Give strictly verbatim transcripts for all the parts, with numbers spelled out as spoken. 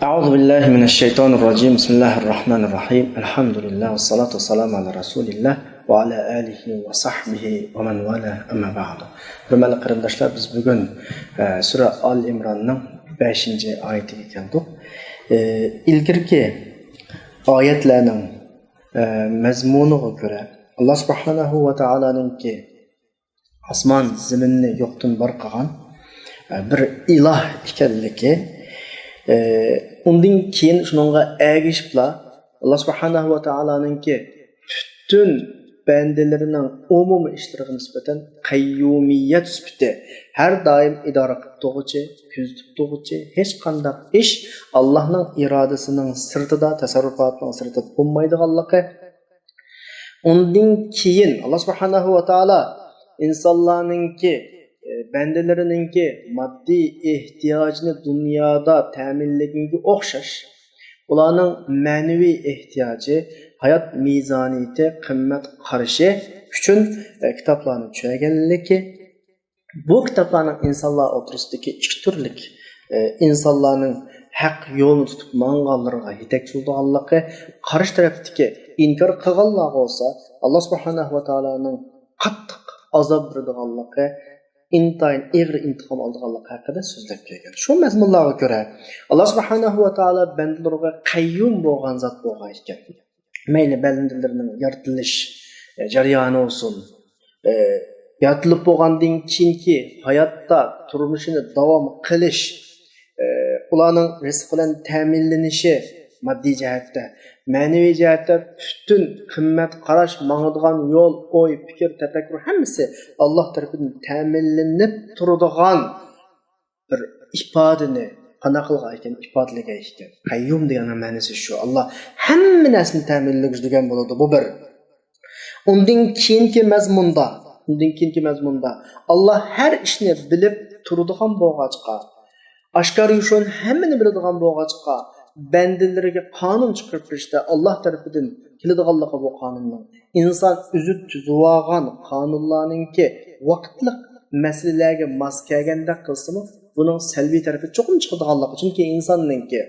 أعوذ بالله من الشيطان الرجيم. بسم الله الرحمن الرحيم. الحمد لله والصلاة والسلام على رسول الله وعلى آله وصحبه ومن والاه. أما بعد. Hörmətli qardaşlar, biz bugün e, Surə Al İmranın beşinci ayətinə gəldik. E, ilgirki ayətlərin e, məzmununa görə Allah Subhanahu və Taala'nın ki ئاسمان زېمىننى يوقتىن بار قىلغان بىر ئىلاھ ئىكەنلىكى، ئۇندىن كېيىن شۇنىڭغا ئەگىشىپلا ئاللا سۇبھانەھۇ ۋە تائالانىڭكى پۈتۈن بەندىلىرىنىڭ ئومۇمىي ئىشلىرىغا نىسبەتەن قەييۇمىيەت سۈپىتى، ھەر دائىم ئىدارە قىلىپ تۇرغۇچى، كۆزىتىپ تۇرغۇچى، ھېچقانداق ئىش ئاللانىڭ ئىرادىسىنىڭ سىرتىدا، تەسەررۇپاتىنىڭ سىرتىدا بولمايدىغانلىقى، ئۇندىن كېيىن ئاللا سۇبھانەھۇ ۋە تائالا ئىنسانلارنىڭكى، ئە، بەندىلىرىنىڭكى ماددىي ئېھتىياجىنى دۇنيادا تەمىنلىگەنگە ئوخشاش، ئۇلارنىڭ مەنىۋى ئېھتىياجى، ھايات مىزانىيىتى، قىممەت قارىشى ئۈچۈن، ئە، كىتابلارنى چۈشۈرگەنلىكى، بۇ كىتابلارنىڭ ئىنسانلار ئوتتۇرىسىدىكى ئىككى تۈرلۈك، ئى، ئىنسانلارنىڭ ھەق يولىنى تۇتۇپ ماڭغانلىرىغا يېتەكچى بولىدىغانلىقى، قارشى تەرەپتىكى ئىنكار قىلغانلار بولسا، ئاللا سۇبھانەھۇ ۋە تائالانىڭ قاتتىق ئازاب بېرىدىغانلىقى، ئىنتايىن ئېغىر ئىنتىقام ئالىدىغانلىقى ھەققىدە سۆزلەپ كەلگەن. شۇ مەزمۇنلارغا كۆرە، ئاللا سۇبھانەھۇ ۋە تائالا بەندىلىرىغا قەييۇم بولغان زات بولغان ئىكەن. مەيلى بەندىلىرىنىڭ يارىتىلىش، ئە، جەريانى بولسۇن، ئە، يارىتىلىپ بولغاندىن كېيىنكى ھاياتتا تۇرمۇشىنى داۋام قىلىش، ئە، ئۇلارنىڭ رىزىق بىلەن تەمىنلىنىشى ماددىي جەھەتتە، مەنىۋى جەھەتتە پۈتۈن قىممەت قاراش، ماڭىدىغان يول، ئوي، پىكىر، تەپەككۇر ھەممىسى ئاللا تەرىپىدىن تەمىنلىنىپ تۇرىدىغان بىر ئىپادىنى قانداق قىلغان ئىكەن، ئىپادىلىگەن ئىكەن. قەييۇم دېگەننىڭ مەنىسى شۇ. ئاللا ھەممە نەرسىنى تەمىنلىگۈچى دېگەن بولىدۇ. بۇ بىر. ئۇندىن كېيىنكى مەزمۇندا، ئۇندىن كېيىنكى مەزمۇندا ئاللا ھەر ئىشنى بىلىپ تۇرىدىغان بولغاچقا، ئاشكارا يوشۇرۇن ھەممىنى بىلىدىغان بولغاچقا، بەندىلىرىگە قانۇن چىقىرىپ بېرىشتە ئاللا تەرىپىدىن كېلىدىغانلىقى بۇ قانۇننىڭ ئىنسان ئۆزى تۈزۈۋالغان قانۇنلارنىڭكى ۋاقىتلىق مەسىلىلەرگە ماس كەلگەندەك قىلسىمۇ، بۇنىڭ سەلبىي تەرىپى چوقۇم چىقىدىغانلىقى. چۈنكى ئىنساننىڭكى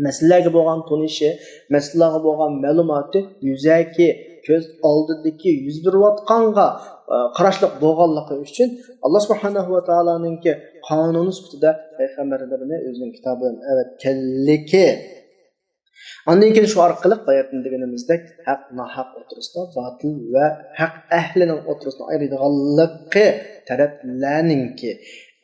مەسىلىلەرگە بولغان تونۇشى، مەسىلىلەرگە بولغان مەلۇماتى يۈزەكى، كۆز ئالدىدىكى يۈز بېرىۋاتقانغا، ئە، قاراشلىق بولغانلىقى ئۈچۈن، ئاللا سۇبھانەھۇ ۋە تائالانىڭكى قانۇنى سۈپىتىدە پەيغەمبەرلىرىنى ئۆزىنىڭ كىتابى بىلەن ئەۋەتكەنلىكى. ئاندىن كېيىن شۇ ئارقىلىق باياتىن دېگىنىمىزدەك ھەق ناھەق ئوتتۇرىسىدا، باتىل ۋە ھەق ئەھلىنىڭ ئوتتۇرىسىنى ئايرىيدىغانلىقى تەرەپلەرنىڭكى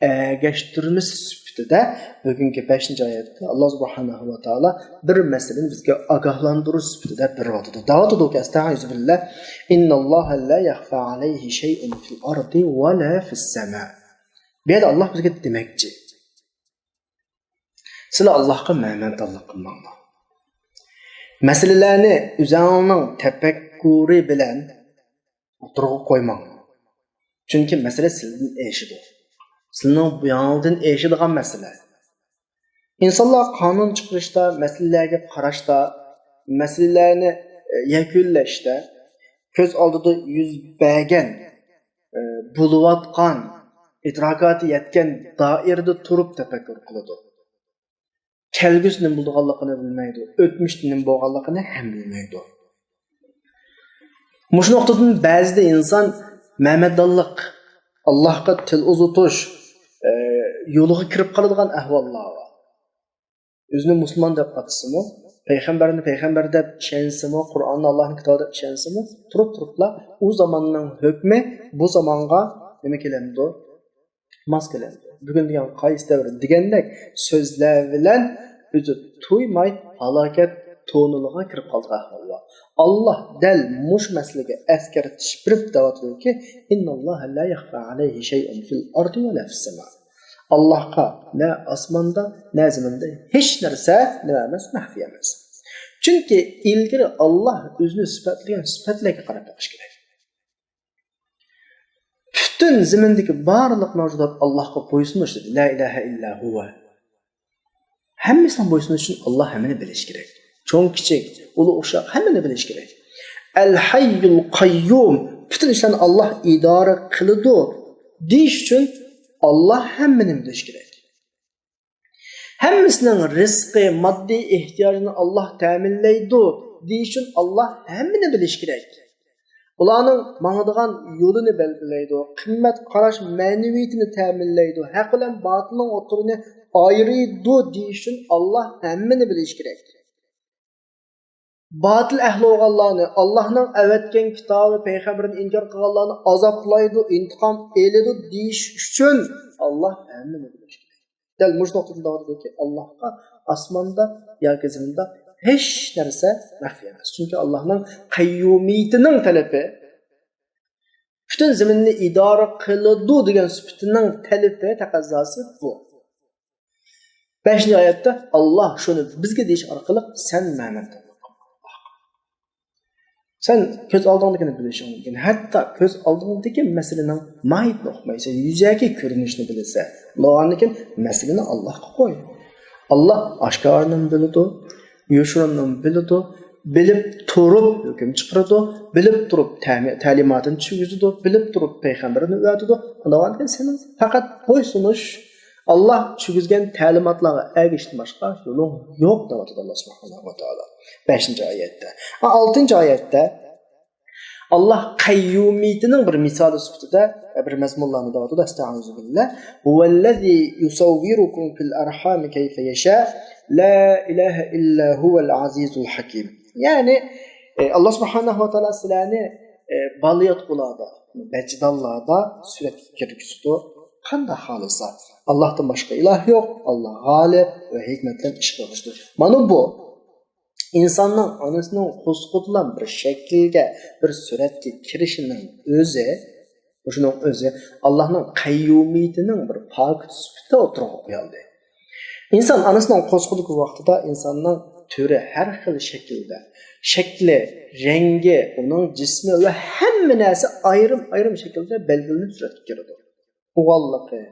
ئەگەشتۈرمىسى سۈپىتىدە بۈگۈنكى بەشىنچى ئايەتتە ئاللا سۇبھانەھۇ ۋە تائالا بىر مەسىلىنى بىزگە ئاگاھلاندۇرۇش سۈپىتىدە بېرىۋاتىدۇ. دەۋاتىدۇكى، ئەستەئىزۇ بىللا، ئىنناللاھە لا يەخفا ئەلەيھى شەيئۇن فىل ئەردى ۋە لا فىس سەما. بۇ يەردە ئاللا بىزگە دېمەكچى، سىلەر ئاللاھقا مەمەدانلىق قىلماڭلار. مەسىلىلەرنى ئۆزۈڭنىڭ تەپەككۇرى بىلەن ئوتتۇرىغا قويماڭلار. چۈنكى مەسىلە سىلىدىن ئېشىدۇ. سىلىنىڭ بۇياڭدىن ئېشىدىغان مەسىلە. ئىنسانلار قانۇن چىقىرىشتا، مەسىلىلەرگە قاراشتا، مەسىلىلەرنى، ئە، يەكۈنلەشتە كۆز ئالدىدا يۈز بەرگەن، ئە، بولۇۋاتقان ئىدراكاتى يەتكەن دائىرىدە تۇرۇپ تەپەككۇر قىلىدۇ. كەلگۈسى نېمە بولىدىغانلىقىنى بىلمەيدۇ، ئۆتمۈشتە نېمە بولغانلىقىنى ھەم بىلمەيدۇ. مۇشۇ نۇقتىدىن بەزىدە ئىنسان مەمەدانلىق، ئاللاھقا تىل ئۇزىتىش، ئە، يولىغا كىرىپ قالىدىغان ئەھۋاللار بار. ئۆزىنى مۇسۇلمان دەپ ئاتىسىمۇ، پەيغەمبەرنى پەيغەمبەر دەپ ئىشەنسىمۇ، قۇرئاننى ئاللاھنىڭ كىتابى دەپ ئىشەنسىمۇ، تۇرۇپ تۇرۇپلا ئۇ زاماننىڭ ھۆكمى بۇ زامانغا نېمە كېلەمدۇ؟ ماس كېلەمدۇ؟ بۈگۈن دېگەن قايسى دەۋر دېگەندەك سۆزلەر بىلەن ئۆزى تۇيماي ھالاكەت تونېلىغا كىرىپ قالىدىغان ئەھۋال بار. ئاللا دەل مۇشۇ مەسىلىگە ئەسكەرتىش بېرىپ دەۋاتىدۇكى، ئىنناللاھە لا يەخفا ئەلەيھى شەيئۇن فىل ئەردى ۋە لا فىس سەما. ئاللاھقا نە ئاسماندا، نە زېمىندا ھېچ نەرسە نېمە ئەمەس، مەخپىي ئەمەس. چۈنكى ئىلگىرى ئاللا ئۆزىنى سۈپەتلىگەن سۈپەتلەرگە قاراپ بېقىش كېرەك. پۈتۈن زېمىندىكى بارلىق مەۋجۇدات ئاللاھقا بويسۇنۇش دېدى. لا ئىلاھە ئىللا ھۇۋە. ھەممىسىنىڭ بويسۇنۇشى ئۈچۈن ئاللا ھەممىنى بىلىشى كېرەك. چوڭ كىچىك، ئۇلۇغ ئۇششاق ھەممىنى بىلىشى كېرەك. ئەل ھەييۇل قەييۇم، پۈتۈن ئىشلارنى ئاللا ئىدارە قىلىدۇ دېيىش ئۈچۈن ئاللا ھەممىنى بىلىشى كېرەك. ھەممىسىنىڭ رىزقى، ماددىي ئېھتىياجىنى ئاللاھ تەمىنلەيدۇ دېيىش ئۈچۈن ئاللاھ ھەممىنى بىلىشى كېرەك. ئۇلارنىڭ ماڭىدىغان يولىنى بەلگىلەيدۇ، قىممەت قاراش مەنىۋىيىتىنى تەمىنلەيدۇ، ھەق بىلەن باتىلنىڭ ئوتتۇرىنى ئايرىيدۇ دېيىش ئۈچۈن ئاللاھ ھەممىنى بىلىشى كېرەك. باتىل ئەھلى بولغانلارنى، ئاللاھنىڭ ئەۋەتكەن كىتابى، پەيغەمبىرىنى ئىنكار قىلغانلارنى ئازابلايدۇ، ئىنتىقام ئېلىدۇ دېيىش ئۈچۈن ئاللاھ ھەممىنى بىلىشى كېرەك. دەل مۇشۇ نۇقتىدىن دەۋاتىدۇكى، ئاللاھقا ئاسماندا ياكى زېمىندا ھېچ نەرسە مەخپىي ئەمەس. چۈنكى ئاللاھنىڭ قەييۇمىيىتىنىڭ تەلىپى، پۈتۈن زېمىننى ئىدارە قىلىدۇ دېگەن سۈپىتىنىڭ تەلىپى، تەقەززاسى بۇ. بەشىنچى ئايەتتە ئاللاھ شۇنى بىزگە دېيىش ئارقىلىق، سەن مەمەن. سەن كۆز ئالدىڭدىكىنى بىلىشىڭ مۇمكىن. ھەتتا كۆز ئالدىڭدىكى مەسىلىنىڭ ماھىيىتىنى ئۇقمايسەن، يۈزەكى كۆرۈنۈشىنى بىلىسەن. بولغاندىكىن مەسىلىنى ئاللاھقا قوي. ئاللاھ ئاشكارىنىمۇ بىلىدۇ، يوشۇرۇننىمۇ بىلىدۇ. بىلىپ تۇرۇپ ھۆكۈم چىقىرىدۇ، بىلىپ تۇرۇپ تەمى-، تەلىماتىنى چۈشۈرگۈزىدۇ، بىلىپ تۇرۇپ پەيغەمبىرىنى ئەۋەتىدۇ. ئۇنداق بولغاندىكىن سېنىڭ پەقەت بويسۇنۇش، ئاللاھ چۈشۈرگۈزگەن تەلىماتلارغا ئەگىشىشتىن باشقا يولۇڭ يوق دەۋاتىدۇ ئاللاھ سۇبھانەھۇ ۋە تائالا. بەشىنچى ئايەتتە. ئا، ئالتىنچى ئايەتتە ئاللاھ قەييۇمىيىتىنىڭ بىر مىسالى سۈپىتىدە بىر مەزمۇنلارنى دەۋاتىدۇ. ئەستەئىزۇ بىللاھ. ھۇۋەللەزى يۇسەۋۋىرۇكۇم فىل ئەرھامى كەيفە يەشا. لا ئىلاھە ئىللا ھۇۋەل ئەزىزۇل ھەكىم. يەنى، ئى، ئاللاھ سۇبھانەھۇ ۋە تائالا سىلەرنى، ئى، بالىياتقۇلاردا، بەچىدانلاردا سۈرەتكە كىرگۈزىدۇ، قانداق خالىسا. ئاللاھتىن باشقا ئىلاھ يوق، ئاللاھ غالىب ۋە ھېكمەت بىلەن ئىش قىلغۇچىدۇر. مانا بۇ ئىنساننىڭ ئانىسىنىڭ قورسىقىدىلا بىر شەكىلگە، بىر سۈرەتكە كىرىشىنىڭ ئۆزى، مۇشۇنىڭ ئۆزى ئاللاھنىڭ قەييۇمىيىتىنىڭ بىر پاكىتى سۈپىتىدە ئوتتۇرىغا قويۇلدى. ئىنسان ئانىسىنىڭ قورسىقىدىكى ۋاقتىدا ئىنساننىڭ تۈرى ھەر خىل شەكىلدە، شەكلى، رەڭگى، ئۇنىڭ جىسمى ۋە ھەممە نەرسە ئايرىم-ئايرىم شەكىلدە بەلگىلىنىپ سۈرەتكە كىرىدۇ. ئوغۇللۇقى،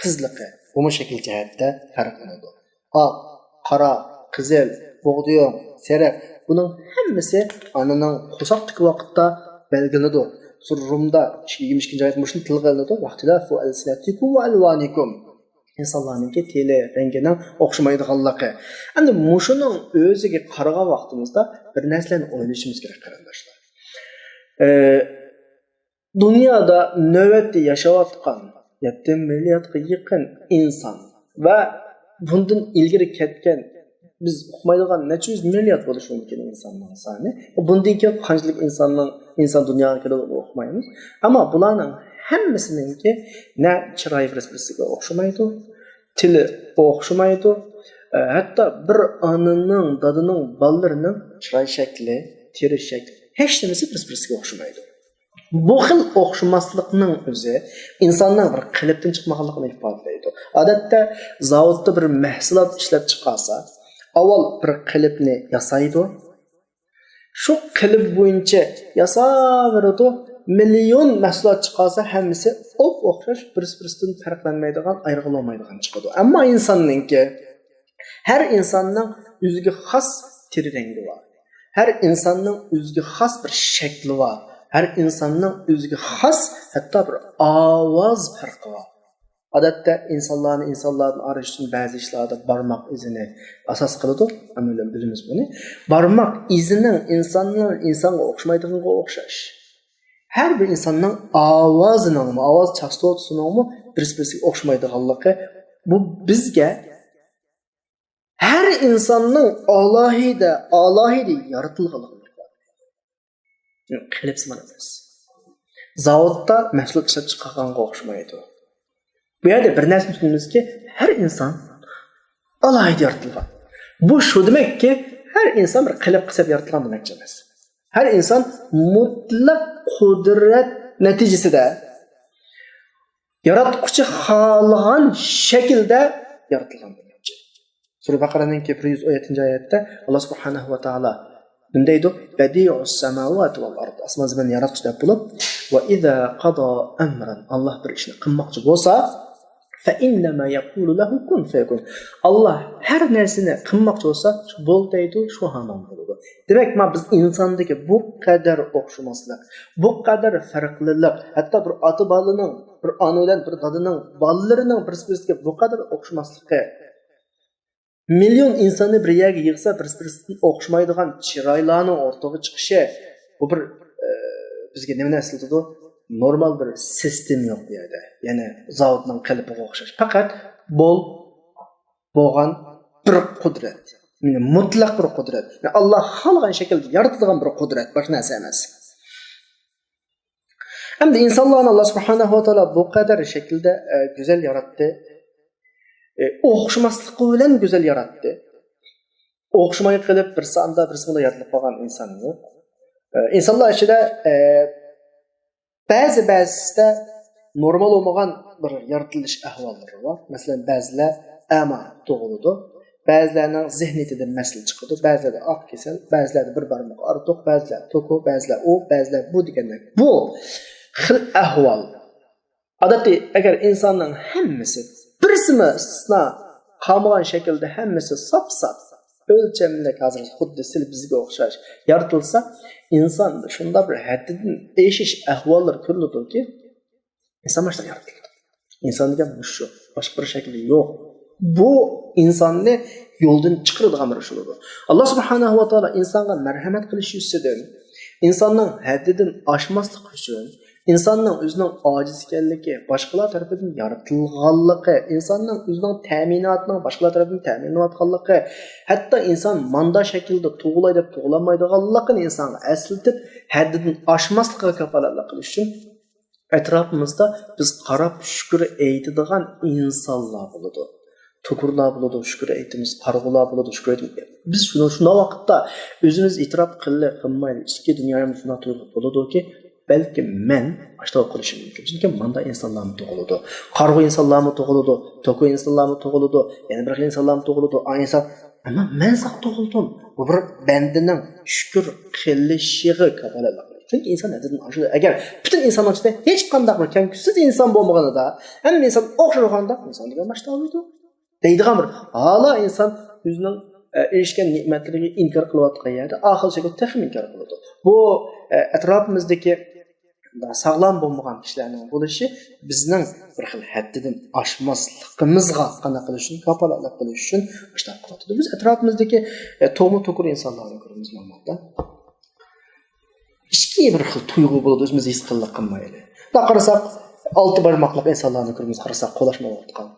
قىزلىقى، بۇمۇ شەكىل جەھەتتە پەرقلىنىدۇ. ئاق، قارا، قىزىل، بوغدىيۇڭ، سېرىق، بۇنىڭ ھەممىسى ئانىنىڭ قورساقتىكى ۋاقىتتا بەلگىلىنىدۇ. سۈرە رومدا يىگىرمە ئىككىنچى ئايەت مۇشۇنى تىلغا ئېلىنىدۇ. ۋەختىلەفۇ ئەلسىنەتىكۇم ۋە ئەلۋانىكۇم. ئىنسانلارنىڭكى تىلى، رەڭگىنىڭ ئوخشىمايدىغانلىقى. ئەمدى مۇشۇنىڭ ئۆزىگە قارىغان ۋاقتىمىزدا بىر نەرسىلەرنى ئويلىشىمىز كېرەك، قېرىنداشلار. ئە، دۇنيادا نۆۋەتتە ياشاۋاتقان يەتتە مىلياردقا يېقىن ئىنسان ۋە بۇندىن ئىلگىرى كەتكەن، بىز ئۇقمايدىغان نەچچە يۈز مىليارد بولۇشى مۇمكىن ئىنساننىڭ سانى. بۇندىن كېيىن قانچىلىك ئىنساننىڭ، ئىنسان دۇنياغا كېلىدۇ، ئۇقمايمىز. ئەمما بۇلارنىڭ ھەممىسىنىڭكى نە چىرايى بىر-بىرسىگە ئوخشىمايدۇ، تىلى ئوخشىمايدۇ. ئە، ھەتتا بىر ئانىنىڭ، دادىنىڭ بالىلىرىنىڭ چىراي شەكلى، تېرە شەكلى، ھېچ نېمىسى بىر-بىرسىگە ئوخشىمايدۇ. بۇ خىل ئوخشىماسلىقنىڭ ئۆزى ئىنساننىڭ بىر قېلىپتىن چىقمىغانلىقىنى ئىپادىلەيدۇ. ئادەتتە زاۋۇتتا بىر مەھسۇلات ئىشلەپ چىقارسا، ئاۋۋال بىر قېلىپنى ياسايدۇ. شۇ قېلىپ بويىچە ياساۋېرىدۇ. مىليون مەھسۇلات چىقارسا، ھەممىسى ئوپئوخشاش، بىرسى-بىرسىدىن پەرقلەنمەيدىغان، ئايرىغىلى بولمايدىغان چىقىدۇ. ئەمما ئىنساننىڭكى، ھەر ئىنساننىڭ ئۆزىگە خاس تېرە رەڭگى بار. ھەر ئىنساننىڭ ئۆزىگە خاس بىر شەكلى بار. ھەر ئىنساننىڭ ئۆزىگە خاس ھەتتا بىر ئاۋاز پەرقى بار. ئادەتتە ئىنسانلارنى ئىنسانلاردىن ئايرىش ئۈچۈن بەزى ئىشلاردا بارماق ئىزىنى ئاساس قىلىدۇ. ھەممەيلەن بىلىمىز بۇنى. بارماق ئىزىنىڭ ئىنساننىڭ ئىنسانغا ئوخشىمايدىغىنىغا ئوخشاش. ھەر بىر ئىنساننىڭ ئاۋازىنىڭمۇ، ئاۋاز چاستوتىسىنىڭمۇ بىرسى-بىرسىگە ئوخشىمايدىغانلىقى، بۇ بىزگە ھەر ئىنساننىڭ ئالاھىدە، ئالاھىدە يارىتىلغانلىقىنى ئىپادىلەيدۇ. قېلىپسىمان ئەمەس. زاۋۇتتا مەھسۇلات ئىشلەپ چىقارغانغا ئوخشىمايدۇ. بۇ يەردە بىر نەرسىنى چۈشىنىمىزكى، ھەر ئىنسان ئالاھىدە يارىتىلغان. بۇ شۇ دېمەككى، ھەر ئىنسان بىر قېلىپقا سەپ يارىتىلغان دېمەكچى ئەمەس. ھەر ئىنسان مۇتلەق قۇدرەت نەتىجىسىدە ياراتقۇچى خالىغان شەكىلدە يارىتىلغان دېمەكچى. سۈرە بەقەرەنىڭكى بىر يۈز ئون يەتتىنچى ئايەتتە ئاللا سۇبھانەھۇ ۋە تائالا نېمە دەيدۇ؟ بەدىئۇس سەماۋاتى ۋەل ئارض. ئاسمان زېمىننى ياراتقۇچى دەپ بولۇپ، ۋە ئىزا قازا ئەمرەن. ئاللا بىر ئىشنى قىلماقچى بولسا، فەئىننەما يەقۇلۇ لەھۇ كۇن فەيەكۇن. ئاللا ھەر نەرسىنى قىلماقچى بولسا، شۇ بول دەيدۇ، شۇ ھامان بولىدۇ. دېمەك، ما بىز ئىنساندىكى بۇ قەدەر ئوخشىماسلىق، بۇ قەدەر پەرقلىلىق، ھەتتا بىر ئاتا بالىنىڭ، بىر ئانا بىلەن بىر دادىنىڭ بالىلىرىنىڭ بىرسى-بىرسىگە بۇ قەدەر ئوخشىماسلىقى، مىليون ئىنساننى بىر يەرگە يىغسا، بىرسى-بىرسىدىن ئوخشىمايدىغان چىرايلارنىڭ ئورتىغا چىقىشى، بۇ بىر، ئە، بىزگە نېمىنى ئەسلىتىدۇ؟ نورمال بىر سىستېما يوق بۇ يەردە. يەنى زاۋۇتنىڭ قېلىپىغا ئوخشاش. پەقەت بول، بولغان بىر قۇدرەت. يەنى مۇتلەق بىر قۇدرەت. يەنى ئاللا خالىغان شەكىلدە يارىتىدىغان بىر قۇدرەت، باشقا نەرسە ئەمەس. ئەمدى ئىنسانلارنى ئاللا سۇبھانەھۇ ۋە تائالا بۇ قەدەر شەكىلدە، ئە، گۈزەل ياراتتى. ئە، ئوخشىماسلىقى بىلەن گۈزەل ياراتتى. ئوخشىماي قېلىپ، بىرسى ئاندا، بىرسى مۇندا يارىتىلىپ قالغان ئىنسان يوق. ئە، ئىنسانلار ئىچىدە، ئە، بەزى، بەزىسىدە نورمال بولمىغان بىر يارىتىلىش ئەھۋاللىرى بار. مەسىلەن، بەزىلەر ئەما تۇغۇلىدۇ، بەزىلەرنىڭ زېھنىيىتىدە مەسىلە چىقىدۇ، بەزىلەردە ئاق كېسەل، بەزىلەردە بىر بارمىقى ئارتۇق، بەزىلەر توكو، بەزىلەر ئۇ، بەزىلەر بۇ دېگەندەك. بۇ خىل ئەھۋال. ئادەتتە، ئەگەر ئىنساننىڭ ھەممىسى، بىرسىمۇ ئىستىسنا قالمىغان شەكىلدە ھەممىسى ساپ-ساپ، ئۆلچەملىك، ھازىر خۇددى سىل بىزگە ئوخشاش يارىتىلسا، ئىنساندا شۇنداق بىر ھەددىدىن ئېشىش ئەھۋاللىرى كۆرۈلىدۇكى، ئىنسان مانا شۇنداق يارىتىلدى. ئىنسان دېگەن مۇشۇ، باشقا بىر شەكلى يوق. بۇ ئىنساننى يولدىن چىقىرىدىغان بىر ئىش بولىدۇ. ئاللا سۇبھانەھۇ ۋە تائالا ئىنسانغا مەرھەمەت قىلىش يۈزىسىدىن، ئىنساننىڭ ھەددىدىن ئاشماسلىقى ئۈچۈن، ئىنساننىڭ ئۆزىنىڭ ئاجىز ئىكەنلىكى، باشقىلار تەرىپىدىن يارىتىلغانلىقى، ئىنساننىڭ ئۆزىنىڭ تەمىناتىنىڭ باشقىلار تەرىپىدىن تەمىنلىنىۋاتقانلىقى، ھەتتا ئىنسان ماندا شەكىلدە تۇغۇلاي دەپ تۇغۇلالمايدىغانلىقىنى ئىنسانغا ئەسلىتىپ، ھەددىدىن ئاشماسلىقىغا كاپالەتلىك قىلىش ئۈچۈن ئەتراپىمىزدا بىز قاراپ شۈكۈر ئېيتىدىغان ئىنسانلار بولىدۇ. تۇكۇرلار بولىدۇ، شۈكۈر ئېيتىمىز، قارىغۇلار بولىدۇ، شۈكۈر ئېيتىمىز. بىز شۇنى، شۇنداق ۋاقىتتا ئۆزىمىز ئېتىراپ قىللى، قىلمايلى، ئىچكى دۇنيايىمىزدا شۇنداق تۇيغۇ بولىدۇكى، بەلكىم مەن ئاشۇنداق قىلىشىم مۇمكىن. چۈنكى ماندا ئىنسانلارمۇ تۇغۇلىدۇ. قارىغۇ ئىنسانلارمۇ تۇغۇلىدۇ، توكو ئىنسانلارمۇ تۇغۇلىدۇ، يەنە بىر خىل ئىنسانلارمۇ تۇغۇلىدۇ. ئا ئىنسان، ئەمما مەن ساق تۇغۇلدۇم. بۇ بىر بەندىنىڭ شۈكۈر قىلىشىغا كاپالەتلىك قىلىدۇ. چۈنكى ئىنسان ھەددىدىن ئاشىدۇ. ئەگەر پۈتۈن ئىنساننىڭ ئىچىدە ھېچقانداق بىر كەمچۈكسىز ئىنسان بولمىغىنىدا، ھەممە ئىنسان ئوخشاش بولغاندا، ئىنسان دېگەن باشتا ئالمايدۇ. دەيدىغان بىر ھالا ئىنسان ئۆزىنىڭ، ئە، ئېرىشكەن نېمەتلىرىگە ئىنكار قىلىۋاتقان يەردە، ئاخىر شەكىل تېخىمۇ ئىنكار قىلىدۇ. بۇ، ئە، ئەتراپىمىزدىكى ساغلام بولمىغان كىشىلەرنىڭ بولۇشى بىزنىڭ بىر خىل ھەددىدىن ئاشماسلىقىمىزغا قانداق قىلىش ئۈچۈن، كاپالەتلىك قىلىش ئۈچۈن ئاشۇنداق قىلىۋاتىدۇ. بىز ئەتراپىمىزدىكى، ئە، تومۇ توكۇر ئىنسانلارنى كۆرىمىز نورمالدا. ئىچكى بىر خىل تۇيغۇ بولىدۇ، ئۆزىمىز ھېس قىلىپ قالمايلى. دا قارىساق، ئالتە بارماقلىق ئىنسانلارنى كۆرىمىز، قارىساق، قولاشمايۋاتقان.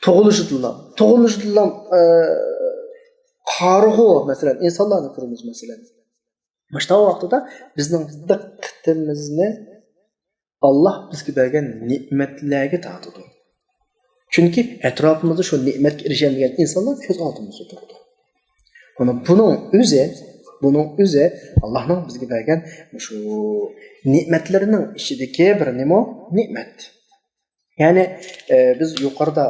تۇغۇلۇشىدىنلا، تۇغۇلۇشىدىنلا، ئە، قارىغۇ، مەسىلەن، ئىنسانلارنى كۆرىمىز، مەسىلەن. مۇشۇنداق ۋاقتىدا بىزنىڭ دىققىتىمىزنى ئاللا بىزگە بەرگەن نېمەتلەرگە تارتىدۇ. چۈنكى ئەتراپىمىزدا شۇ نېمەتكە ئېرىشەلمىگەن ئىنسانلار كۆز ئالدىمىزدا تۇرىدۇ. مانا بۇنىڭ ئۆزى، بۇنىڭ ئۆزى ئاللانىڭ بىزگە بەرگەن شۇ نېمەتلىرىنىڭ ئىچىدىكى بىر نېمە؟ نېمەت. يەنى، ئە، بىز يۇقىرىدا،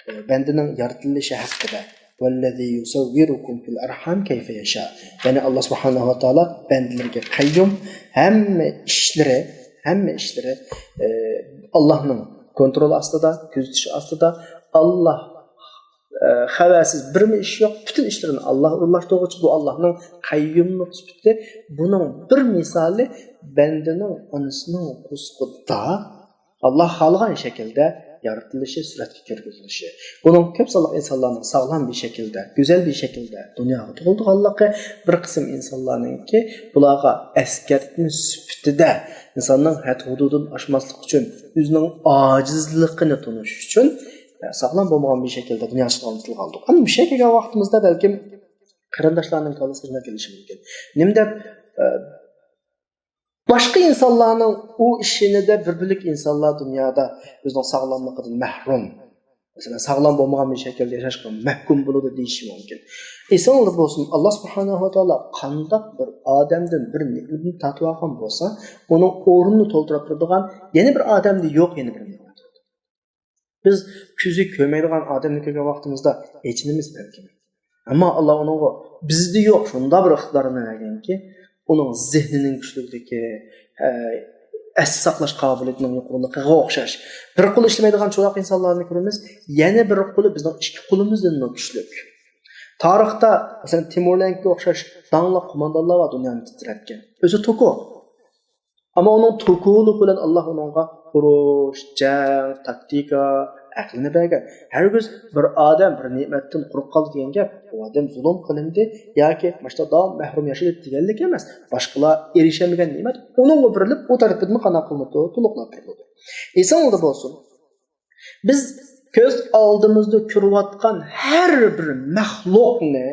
ئە، بەندىنىڭ يارىتىلىشى ھەققىدە، «ۋەللەزى يۇسەۋۋىرۇكۇم فىل ئەرھام كەيفە يەشا.» يەنى ئاللا سۇبھانەھۇ ۋە تائالا بەندىلىرىگە قەييۇم، ھەممە ئىشلىرى، ھەممە ئىشلىرى، ئە، ئاللانىڭ كونترولى ئاستىدا، كۆزىتىشى ئاستىدا. ئاللا، ئە، خەۋەرسىز بىرمۇ ئىش يوق، پۈتۈن ئىشلىرىنى ئاللا ئورۇنلاشتۇرغۇچى، بۇ ئاللانىڭ قەييۇملۇق سۈپىتى. بۇنىڭ بىر مىسالى بەندىنىڭ ئانىسىنىڭ قورسىقىدا ئاللا خالىغان شەكىلدە يارىتىلىشى، سۈرەتكە كىرگۈزۈلۈشى. بۇنىڭ كۆپ سانلىق ئىنسانلارنىڭ ساغلام بىر شەكىلدە، گۈزەل بىر شەكىلدە دۇنياغا تۇغۇلىدىغانلىقى، بىر قىسىم ئىنسانلارنىڭكى بۇلارغا ئەسكەرتمە سۈپىتىدە ئىنساننىڭ ھەد-ھۇدۇدىنى ئاشماسلىق ئۈچۈن، ئۆزىنىڭ ئاجىزلىقىنى تونۇش ئۈچۈن، ساغلام بولمىغان بىر شەكىلدە دۇنياغا چىققانلىقىنى تىلغا ئالدۇق. ئەمما مۇشۇ يەرگە كەلگەن ۋاقتىمىزدا بەلكىم قېرىنداشلارنىڭ كاللىسىغا شۇنداق كېلىشى مۇمكىن. نېمە دەپ، ئە، باشقا ئىنسانلارنىڭ ئۇ ئىشىنى دە بىر بۆلەك ئىنسانلار دۇنيادا ئۆزىنىڭ ساغلاملىقىدىن مەھرۇم، مەسىلەن، ساغلام بولمىغان بىر شەكىلدە ياشاشقا مەھكۇم بولىدۇ دېيىشى مۇمكىن. ئېسىڭلاردا بولسۇن، ئاللا سۇبھانەھۇ ۋە تائالا قانداق بىر ئادەمدىن بىر نېمىتنى تارتىۋالغان بولسا، ئۇنىڭ ئورنىنى تولدۇرۇپ تۇرىدىغان يەنە بىر ئادەمدە يوق، يەنە بىر نېمەت. بىز كۆزى كۆرمەيدىغان ئادەمنى كۆرگەن ۋاقتىمىزدا ئېچىنىمىز بەلكىم. ئەمما ئاللا ئۇنىڭغا بىزدە يوق شۇنداق بىر ئىقتىدارنى بەرگەنكى، ئۇنىڭ زېھنىنىڭ كۈچلۈكلۈكى، ئە، ئەستە ساقلاش قابىلىيىتىنىڭ يۇقىرىلىقىغا ئوخشاش. بىر قولى ئىشلىمەيدىغان چولاق ئىنسانلارنى كۆرىمىز، يەنە بىر قولى بىزنىڭ ئىككى قولىمىزدىنمۇ كۈچلۈك. تارىختا، مەسىلەن، تىمۇرلەنككە ئوخشاش داڭلىق قوماندانلار بار دۇنيانى تىترەتكەن. ئۆزى توكو. ئەمما ئۇنىڭ توكۇلۇقى بىلەن ئاللا ئۇنىڭغا ئۇرۇش، جەڭ، تاكتىكا، ئەقلىنى بەرگەن. ھەرگىز بىر ئادەم بىر نېمەتتىن قۇرۇق قالدى دېگەن گەپ، ئۇ ئادەم زۇلۇم قىلىندى ياكى مۇشۇنداق داۋام مەھرۇم ياشىدى دېگەنلىك ئەمەس. باشقىلار ئېرىشەلمىگەن نېمەت ئۇنىڭغا بېرىلىپ، ئۇ تەرىپىدىن قانداق قىلىنىدۇ؟ تولۇقلاپ بېرىلىدۇ. ئېسىڭلاردا بولسۇن، بىز كۆز ئالدىمىزدا كۆرۈۋاتقان ھەر بىر مەخلۇقنى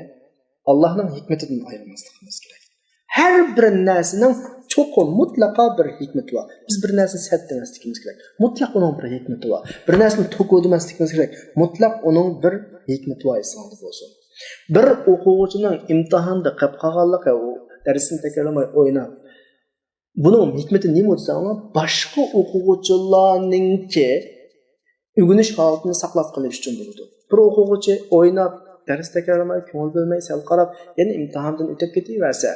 ئاللاھنىڭ ھېكمىتىدىن ئايرىماسلىقىمىز كېرەك. ھەر بىر نەرسىنىڭ چوقۇم مۇتلەقا بىر ھېكمىتى بار. بىز بىر نەرسىنى سەت دېمەسلىكىمىز كېرەك. مۇتلەق ئۇنىڭ بىر ھېكمىتى بار. بىر نەرسىنى توكۇ دېمەسلىكىمىز كېرەك. مۇتلەق ئۇنىڭ بىر ھېكمىتى بار، ئېسىڭىزدە بولسۇن. بىر ئوقۇغۇچىنىڭ ئىمتىھاندا قېلىپ قالغانلىقى، ئۇ دەرسنى تەكرارلىماي ئويناپ، بۇنىڭ ھېكمىتى نېمە دېسەڭلار، باشقا ئوقۇغۇچىلارنىڭكى ئۆگىنىش ھالىتىنى ساقلاپ قېلىش ئۈچۈن بولىدۇ. بىر ئوقۇغۇچى ئويناپ، دەرس تەكرارلىماي، كۆڭۈل بۆلمەي، سەل قاراپ، يەنە ئىمتىھاندىن ئۆتۈپ كېتىۋەرسە،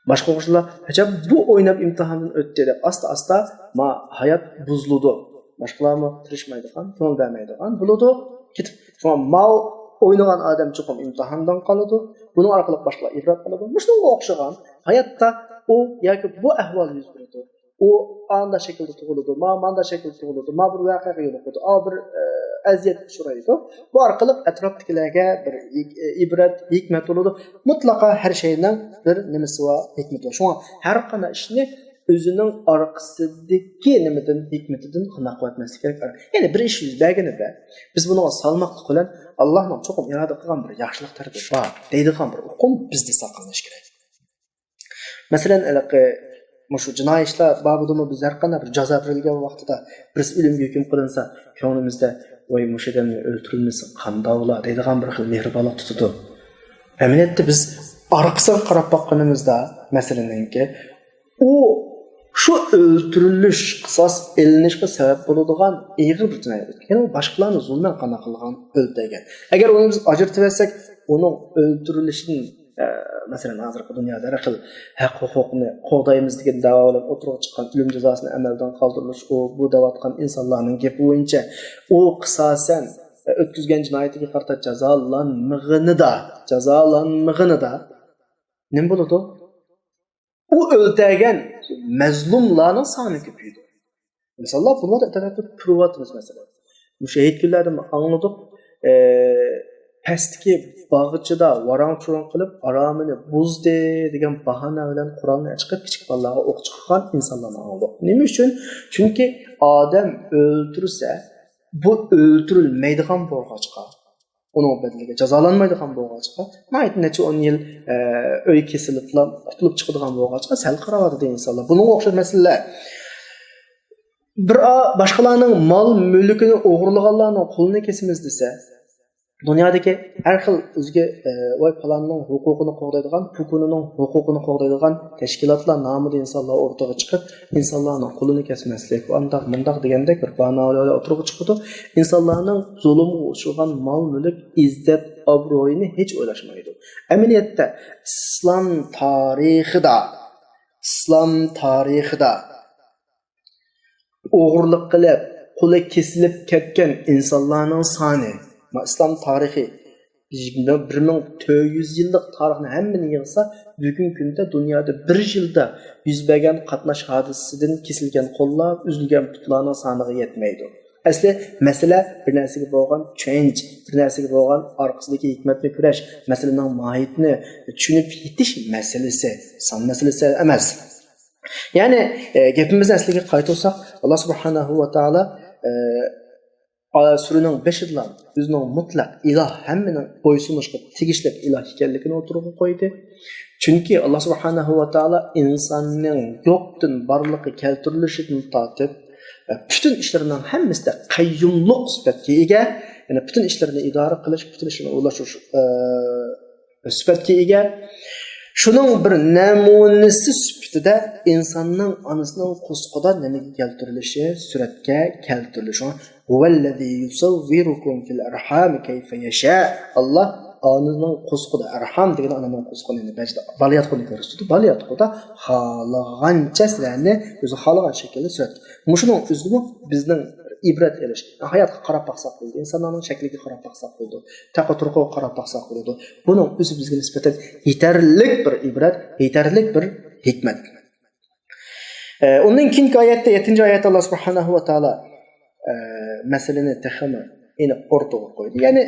باشقا ئوقۇغۇچىلار، «ئەجەب، بۇ ئويناپ ئىمتىھاندىن ئۆتتى» دەپ، ئاستا-ئاستا ما ھايات بۇزۇلىدۇ. باشقىلارمۇ تىرىشمايدىغان، كۆڭۈل بەرمەيدىغان بولىدۇ. كېتىپ، شۇڭا ماۋۇ ئوينىغان ئادەم چوقۇم ئىمتىھاندىن قالىدۇ. بۇنىڭ ئارقىلىق باشقىلار ئىبرەت ئالىدۇ. مۇشۇنىڭغا ئوخشىغان ھاياتتا ئۇ ياكى بۇ ئەھۋال يۈز بېرىدۇ. ئۇ ئاندا شەكىلدە تۇغۇلىدۇ، ما ماندا شەكىلدە تۇغۇلىدۇ، ما بىر ۋەقەگە يولۇقىدۇ، ئا بىر، ئە، ئەزىيەتكە ئۇچرايدۇ. بۇ ئارقىلىق ئەتراپتىكىلەرگە بىر ئىبرەت، ھېكمەت بولىدۇ. مۇتلەقا ھەر شەينىڭ بىر نېمىسى بار، ھېكمىتى بار. شۇڭا ھەر قانداق ئىشنى ئۆزىنىڭ ئارقىسىدىكى نېمىدىن، ھېكمىتىدىن قانداق قىلىۋەتمەسلىك كېرەك. يەنى بىر ئىش يۈز بەرگىنىدە، بىز بۇنىڭغا سالماقلىق بىلەن، «ئاللاھنىڭ چوقۇم ئىرادە قىلغان بىر ياخشىلىق تەرىپى بار» دەيدىغان بىر ئۇقۇم بىزدە ساقلىنىشى كېرەك. مەسىلەن، ھېلىقى مۇشۇ جىنايى ئىشلار بابىدىمۇ بىز ھەر قانداق بىر جازا بېرىلگەن ۋاقتىدا، بىرسى ئۆلۈمگە ھۆكۈم قىلىنسا، كۆڭلىمىزدە، «ۋاي، مۇشۇ ئادەمنى ئۆلتۈرۈلمىسە قانداقلا» دەيدىغان بىر خىل مېھرىبانلىق تۇتىدۇ. ئەمەلىيەتتە بىز ئارقىسىغا قاراپ باققىنىمىزدا، مەسىلىنىڭكى، ئۇ شۇ ئۆلتۈرۈلۈش، قىساس ئېلىنىشقا سەۋەب بولىدىغان ئېغىر بىر جىنايەت. يەنى ئۇ باشقىلارنى زۇلمەن قانداق قىلغان، ئۆلتۈرگەن. ئەگەر ئۇنى بىز ئاجرىتىۋەتسەك، ئۇنىڭ ئۆلتۈرۈلۈشىدىن، ئە، مەسىلەن، ھازىرقى دۇنيادا ھەر خىل ھەق ھوقۇقنى قوغدايمىز دېگەن دەۋا بىلەن ئوتتۇرىغا چىققان ئۆلۈم جازاسىنى ئەمەلدىن قالدۇرۇلۇش، ئۇ، بۇ دەۋاتقان ئىنسانلارنىڭ گېپى بويىچە، ئۇ قىساسەن، ئە، ئۆتكۈزگەن جىنايىتىگە قارىتا جازالانمىغىنىدا، جازالانمىغىنىدا نېمە بولىدۇ؟ ئۇ ئۆلتۈرگەن مەزلۇملارنىڭ سانى كۆپىيىدۇ. مىساللار، بۇلار ئەتراپتا كۆرۈۋاتىمىز، مەسىلەن. مۇشۇ ھېيت كۈنلەردىمۇ ئاڭلىدۇق. ئە، پەستىكى باغچىدا ۋاراڭ-چۇرۇڭ قىلىپ، ئارامىنى بۇزدى دېگەن باھانە بىلەن قورالنى چىقىپ، كىچىك بالىلارغا ئوق چىقارغان ئىنسانلارنى ئاڭلىدۇق. نېمە ئۈچۈن؟ چۈنكى ئادەم ئۆلتۈرسە، بۇ ئۆلتۈرۈلمەيدىغان بولغاچقا، ئۇنىڭ بەدىلىگە جازالانمايدىغان بولغاچقا، ناھايىتى نەچچە ئون يىل، ئە، ئۆي كېسىلىپلا قۇتۇلۇپ چىقىدىغان بولغاچقا، سەل قاراۋاتىدۇ ئىنسانلار. بۇنىڭغا ئوخشاش مەسىلىلەر. بىر ئا-، باشقىلارنىڭ مال-مۈلكىنى ئوغرىلىغانلارنىڭ قولىنى كېسىمىز دېسە، دۇنيادىكى ھەر خىل ئۆزىگە، ئە، ۋاي، پالاننىڭ ھوقۇقىنى قوغدايدىغان، پۇكۇنىنىڭ ھوقۇقىنى قوغدايدىغان تەشكىلاتلار نامىدا ئىنسانلار ئورتىغا چىقىپ، ئىنسانلارنىڭ قولىنى كەسمەسلىك، ئانداق، مۇنداق دېگەندەك بىر باھانىلەر ئوتتۇرىغا چىقىدۇ. ئىنسانلارنىڭ زۇلۇمغا ئۇچرىغان مال-مۈلۈك، ئىززەت-ئابرۇيىنى ھېچ ئويلاشمايدۇ. ئەمەلىيەتتە ئىسلام تارىخىدا، ئىسلام تارىخىدا ئوغرىلىق قىلىپ، قولى كېسىلىپ كەتكەن ئىنسانلارنىڭ سانى، ما، ئىسلام تارىخى، بىر مىڭ تۆت يۈز يىللىق تارىخنى ھەممىنى يىغسا، بۈگۈنكى كۈندە دۇنيادا بىر يىلدا يۈز بەرگەن قاتناش ھادىسىسىدىن كېسىلگەن قوللار، ئۈزۈلگەن پۇتلارنىڭ سانىغا يەتمەيدۇ. ئەسلى مەسىلە بىر نەرسىگە بولغان چۈشەنچە، بىر نەرسىگە بولغان ئارقىسىدىكى ھېكمەتنى كۆرۈش، مەسىلىنىڭ ماھىيىتىنى چۈشىنىپ يېتىش مەسىلىسى، سان مەسىلىسى ئەمەس. يەنى، ئە، گېپىمىزنى ئەسلىگە قايتۇرساق، ئاللا سۇبھانەھۇ ۋە تائالا، ئە، ئا، سۈرىنىڭ بېشىدىلا ئۆزىنىڭ مۇتلەق ئىلاھ، ھەممىنىڭ بويسۇنۇشقا تېگىشلىك ئىلاھ ئىكەنلىكىنى ئوتتۇرىغا قويدى. چۈنكى ئاللا سۇبھانەھۇ ۋە تائالا ئىنساننىڭ يوقتىن بارلىققا كەلتۈرۈلۈشىدىن تارتىپ، ئە، پۈتۈن ئىشلىرىنىڭ ھەممىسىدە قەييۇملۇق سۈپەتكە ئىگە، يەنى پۈتۈن ئىشلىرىنى ئىدارە قىلىش، پۈتۈن ئىشلىرىنى ئورۇنلاشتۇرۇش، ئە، سۈپەتكە ئىگە. شۇنىڭ بىر نەمۇنىسى سۈپىتىدە ئىنساننىڭ ئانىسىنىڭ قورسىقىدا نېمىگە كەلتۈرۈلۈشى، سۈرەتكە كەلتۈرۈلۈشى. شۇڭا، «ھۇۋەللەزى يۇسەۋۋىرۇكۇم فىل ئەرھامى كەيفە يەشا». ئاللا ئانىنىڭ قورسىقىدا، ئەرھام دېگىنى ئانىنىڭ قورسىقىنى، يەنى بەزىدە بالىياتقۇنى كۆرسىتىدۇ. بالىياتقۇدا خالىغانچە سىلەرنى ئۆزى خالىغان شەكىلدە سۈرەتكە. مۇشۇنىڭ ئۆزىمۇ بىزنىڭ ئىبرەت ئېلىش. ھاياتقا قاراپ باقساق بولىدۇ، ئىنسانلارنىڭ شەكلىگە قاراپ باقساق بولىدۇ، تەقۋا تۇرقىغا قاراپ باقساق بولىدۇ. بۇنىڭ ئۆزى بىزگە نىسبەتەن يېتەرلىك بىر ئىبرەت، يېتەرلىك بىر ھېكمەت. ئە، ئۇندىن كېيىنكى ئايەتتە، يەتتىنچى ئايەتتە ئاللا سۇبھانەھۇ ۋە تائالا، ئە، مەسىلىنى تېخىمۇ ئېنىق ئوتتۇرىغا قويدى. يەنى،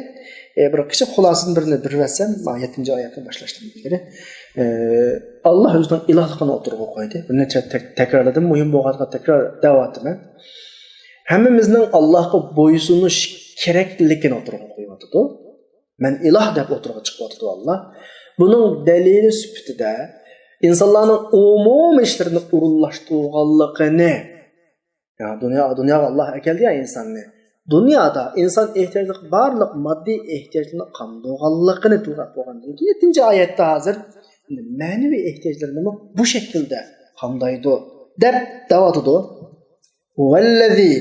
ئە، بىر كىچىك خۇلاسىدىن بىرنى بېرىۋەتسەم، مانا يەتتىنچى ئايەتنى باشلاشتىن ئىلگىرى، ئە، ئاللا ئۆزىنىڭ ئىلاھلىقىنى ئوتتۇرىغا قويدى. بىر نەچچە تەك-، تەكرارلىدىم، مۇھىم بولغانلىقىنى تەكرار دەۋاتىمەن. ھەممىمىزنىڭ ئاللاغا بويسۇنۇش كېرەكلىكىنى ئوتتۇرىغا قويۇۋاتىدۇ. مەن ئىلاھ دەپ ئوتتۇرىغا چىقىۋاتىدۇ ئاللا. بۇنىڭ دەلىلى سۈپىتىدە ئىنسانلارنىڭ ئومۇمىي ئىشلىرىنى ئورۇنلاشتۇرغانلىقىنى، يا دۇنيا، دۇنياغا ئاللا ئەكەلدى يا ئىنساننى. دۇنيادا ئىنسان ئېھتىياجلىق بارلىق ماددىي ئېھتىياجلىرىنى قامدىغانلىقىنى تىلغا ئالغاندىن كېيىن، يەتتىنچى ئايەتتە ھازىر مەنىۋى ئېھتىياجلىرىنىمۇ بۇ شەكىلدە قامدايدۇ، دەپ دەۋاتىدۇ. هو الذي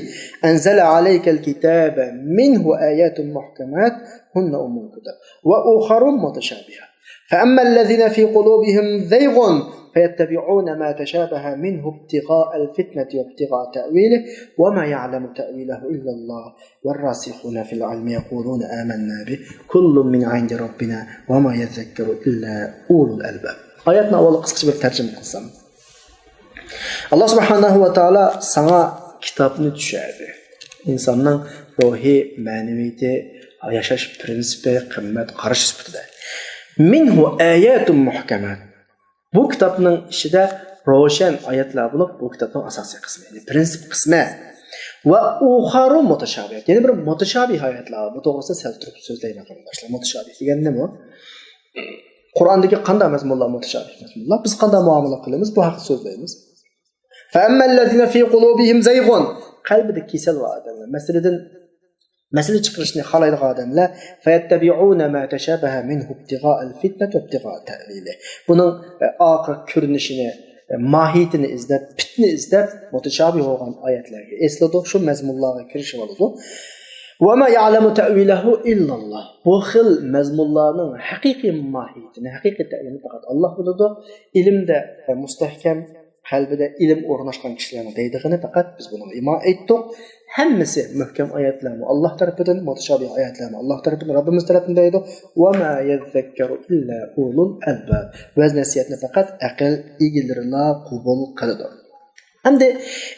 أنزل عليك الكتاب منه آيات محكمات هن أم الكتاب وأخر متشابهات فأما الذين في قلوبهم زيغ فيتبعون ما تشابه منه ابتغاء الفتنة وابتغاء تأويله وما يعلم تأويله إلا الله والراسخون في العلم يقولون آمنا به كل من عند ربنا وما يذكر إلا أولو الألباب. ئايەتنى ئاۋۋال قىسقىچە بىر تەرجىمە قىلسام. ئاللا سۇبھانەھۇ ۋە تائالا ساڭا كىتابنى چۈشەردى. ئىنساننىڭ روھى، مەنىۋىيىتى، ياشاش پىرىنسىپى، قىممەت قارىشى سۈپىتىدە. مىنھۇ ئاياتۇن مۇھكەمات. بۇ كىتابنىڭ ئىچىدە روشەن ئايەتلەر بولۇپ، بۇ كىتابنىڭ ئاساسىي قىسمى، يەنى پىرىنسىپ قىسمى. ۋە ئۇخارۇ مۇتەشابىھات. يەنە بىر مۇتەشابىھ ئايەتلەر بار. بۇ توغرىسىدا سەل تۇرۇپ سۆزلەيمەن، قېرىنداشلار. مۇتەشابىھ دېگەن نېمە؟ قۇرئاندىكى قانداق مەزمۇنلار مۇتەشابىھ مەزمۇنلار؟ بىز قانداق مۇئامىلە قىلىمىز؟ بۇ ھەقتە سۆزلەيمىز. فەئەممەللەزىنە فى قۇلۇبىھىم زەيغۇن. قەلبىدە كېسەل بار ئادەملەر. مەسىلىدىن، مەسىلە چىقىرىشنى خالايدىغان ئادەملەر. فەيەتتەبىئۇنە ما تەشابەھە مىنھۇ ئىبتىغائەل فىتنەتى ۋە ئىبتىغائە تەئۋىلىھ. بۇنىڭ، ئە، ئارقا كۆرۈنۈشىنى، ئە، ماھىيىتىنى ئىزدەپ، پىتنە ئىزدەپ، مۇتەشابىھ بولغان ئايەتلەرگە ئېسىلىدۇ، شۇ مەزمۇنلارغا كىرىشىۋالىدۇ. ۋە ما يەئلەمۇ تەئۋىلەھۇ ئىللاللاھ. بۇ خىل مەزمۇنلارنىڭ ھەقىقىي ماھىيىتىنى، ھەقىقىي تەئۋىلىنى پەقەت ئاللاھ بىلىدۇ. ئىلىمدە، ئە، مۇستەھكەم، قەلبىدە ئىلىم ئورناشقان كىشىلەرنىڭ دەيدىغىنى پەقەت بىز بۇنىڭغا ئىمان ئېيتتۇق. ھەممىسى مۇھكەم ئايەتلەرمۇ ئاللاھ تەرىپىدىن، مۇتەشابىھ ئايەتلەرمۇ ئاللاھ تەرىپىدىن، رەببىمىز تەرىپىدىن دەيدۇ. ۋە ما يەززەككەرۇ ئىللا ئۇلۇل ئەلباب. ۋەز نەسىھەتنى پەقەت ئەقىل ئىگىلىرىلا قوبۇل قىلىدۇ. ئەمدى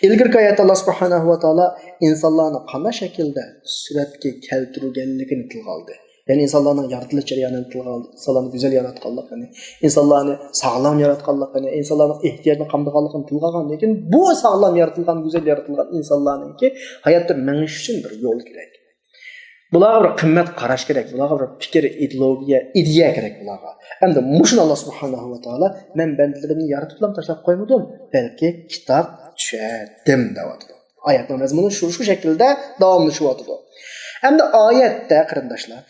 ئىلگىرىكى ئايەتتە ئاللاھ سۇبھانەھۇ ۋە تائالا ئىنسانلارنى قانداق شەكىلدە سۈرەتكە كەلتۈرگەنلىكىنى تىلغا ئالدى. يەنى ئىنسانلارنىڭ يارىتىلىش جەريانىنى تىلغا ئالدى. ئىنسانلارنى گۈزەل ياراتقانلىقىنى، ئىنسانلارنى ساغلام ياراتقانلىقىنى، ئىنسانلارنىڭ ئېھتىياجىنى قامدىغانلىقىنى تىلغا ئالغاندىن كېيىن، بۇ ساغلام يارىتىلغان، گۈزەل يارىتىلغان ئىنسانلارنىڭكى ھاياتتا مېڭىش ئۈچۈن بىر يول كېرەك. بۇلارغا بىر قىممەت قاراش كېرەك، بۇلارغا بىر پىكىر، ئىدېئولوگىيە، ئىدىيە كېرەك بۇلارغا. ئەمدى مۇشۇنى ئاللاھ سۇبھانەھۇ ۋە تائالا، مەن بەندىلىرىمنى يارىتىپلا تاشلاپ قويمىدىم، بەلكى كىتاب چۈشەردىم دەۋاتىدۇ. ئايەتنىڭ مەزمۇنى شۇ، شۇ شەكىلدە داۋاملىشىۋاتىدۇ. ئەمدى ئايەتتە، قېرىنداشلار،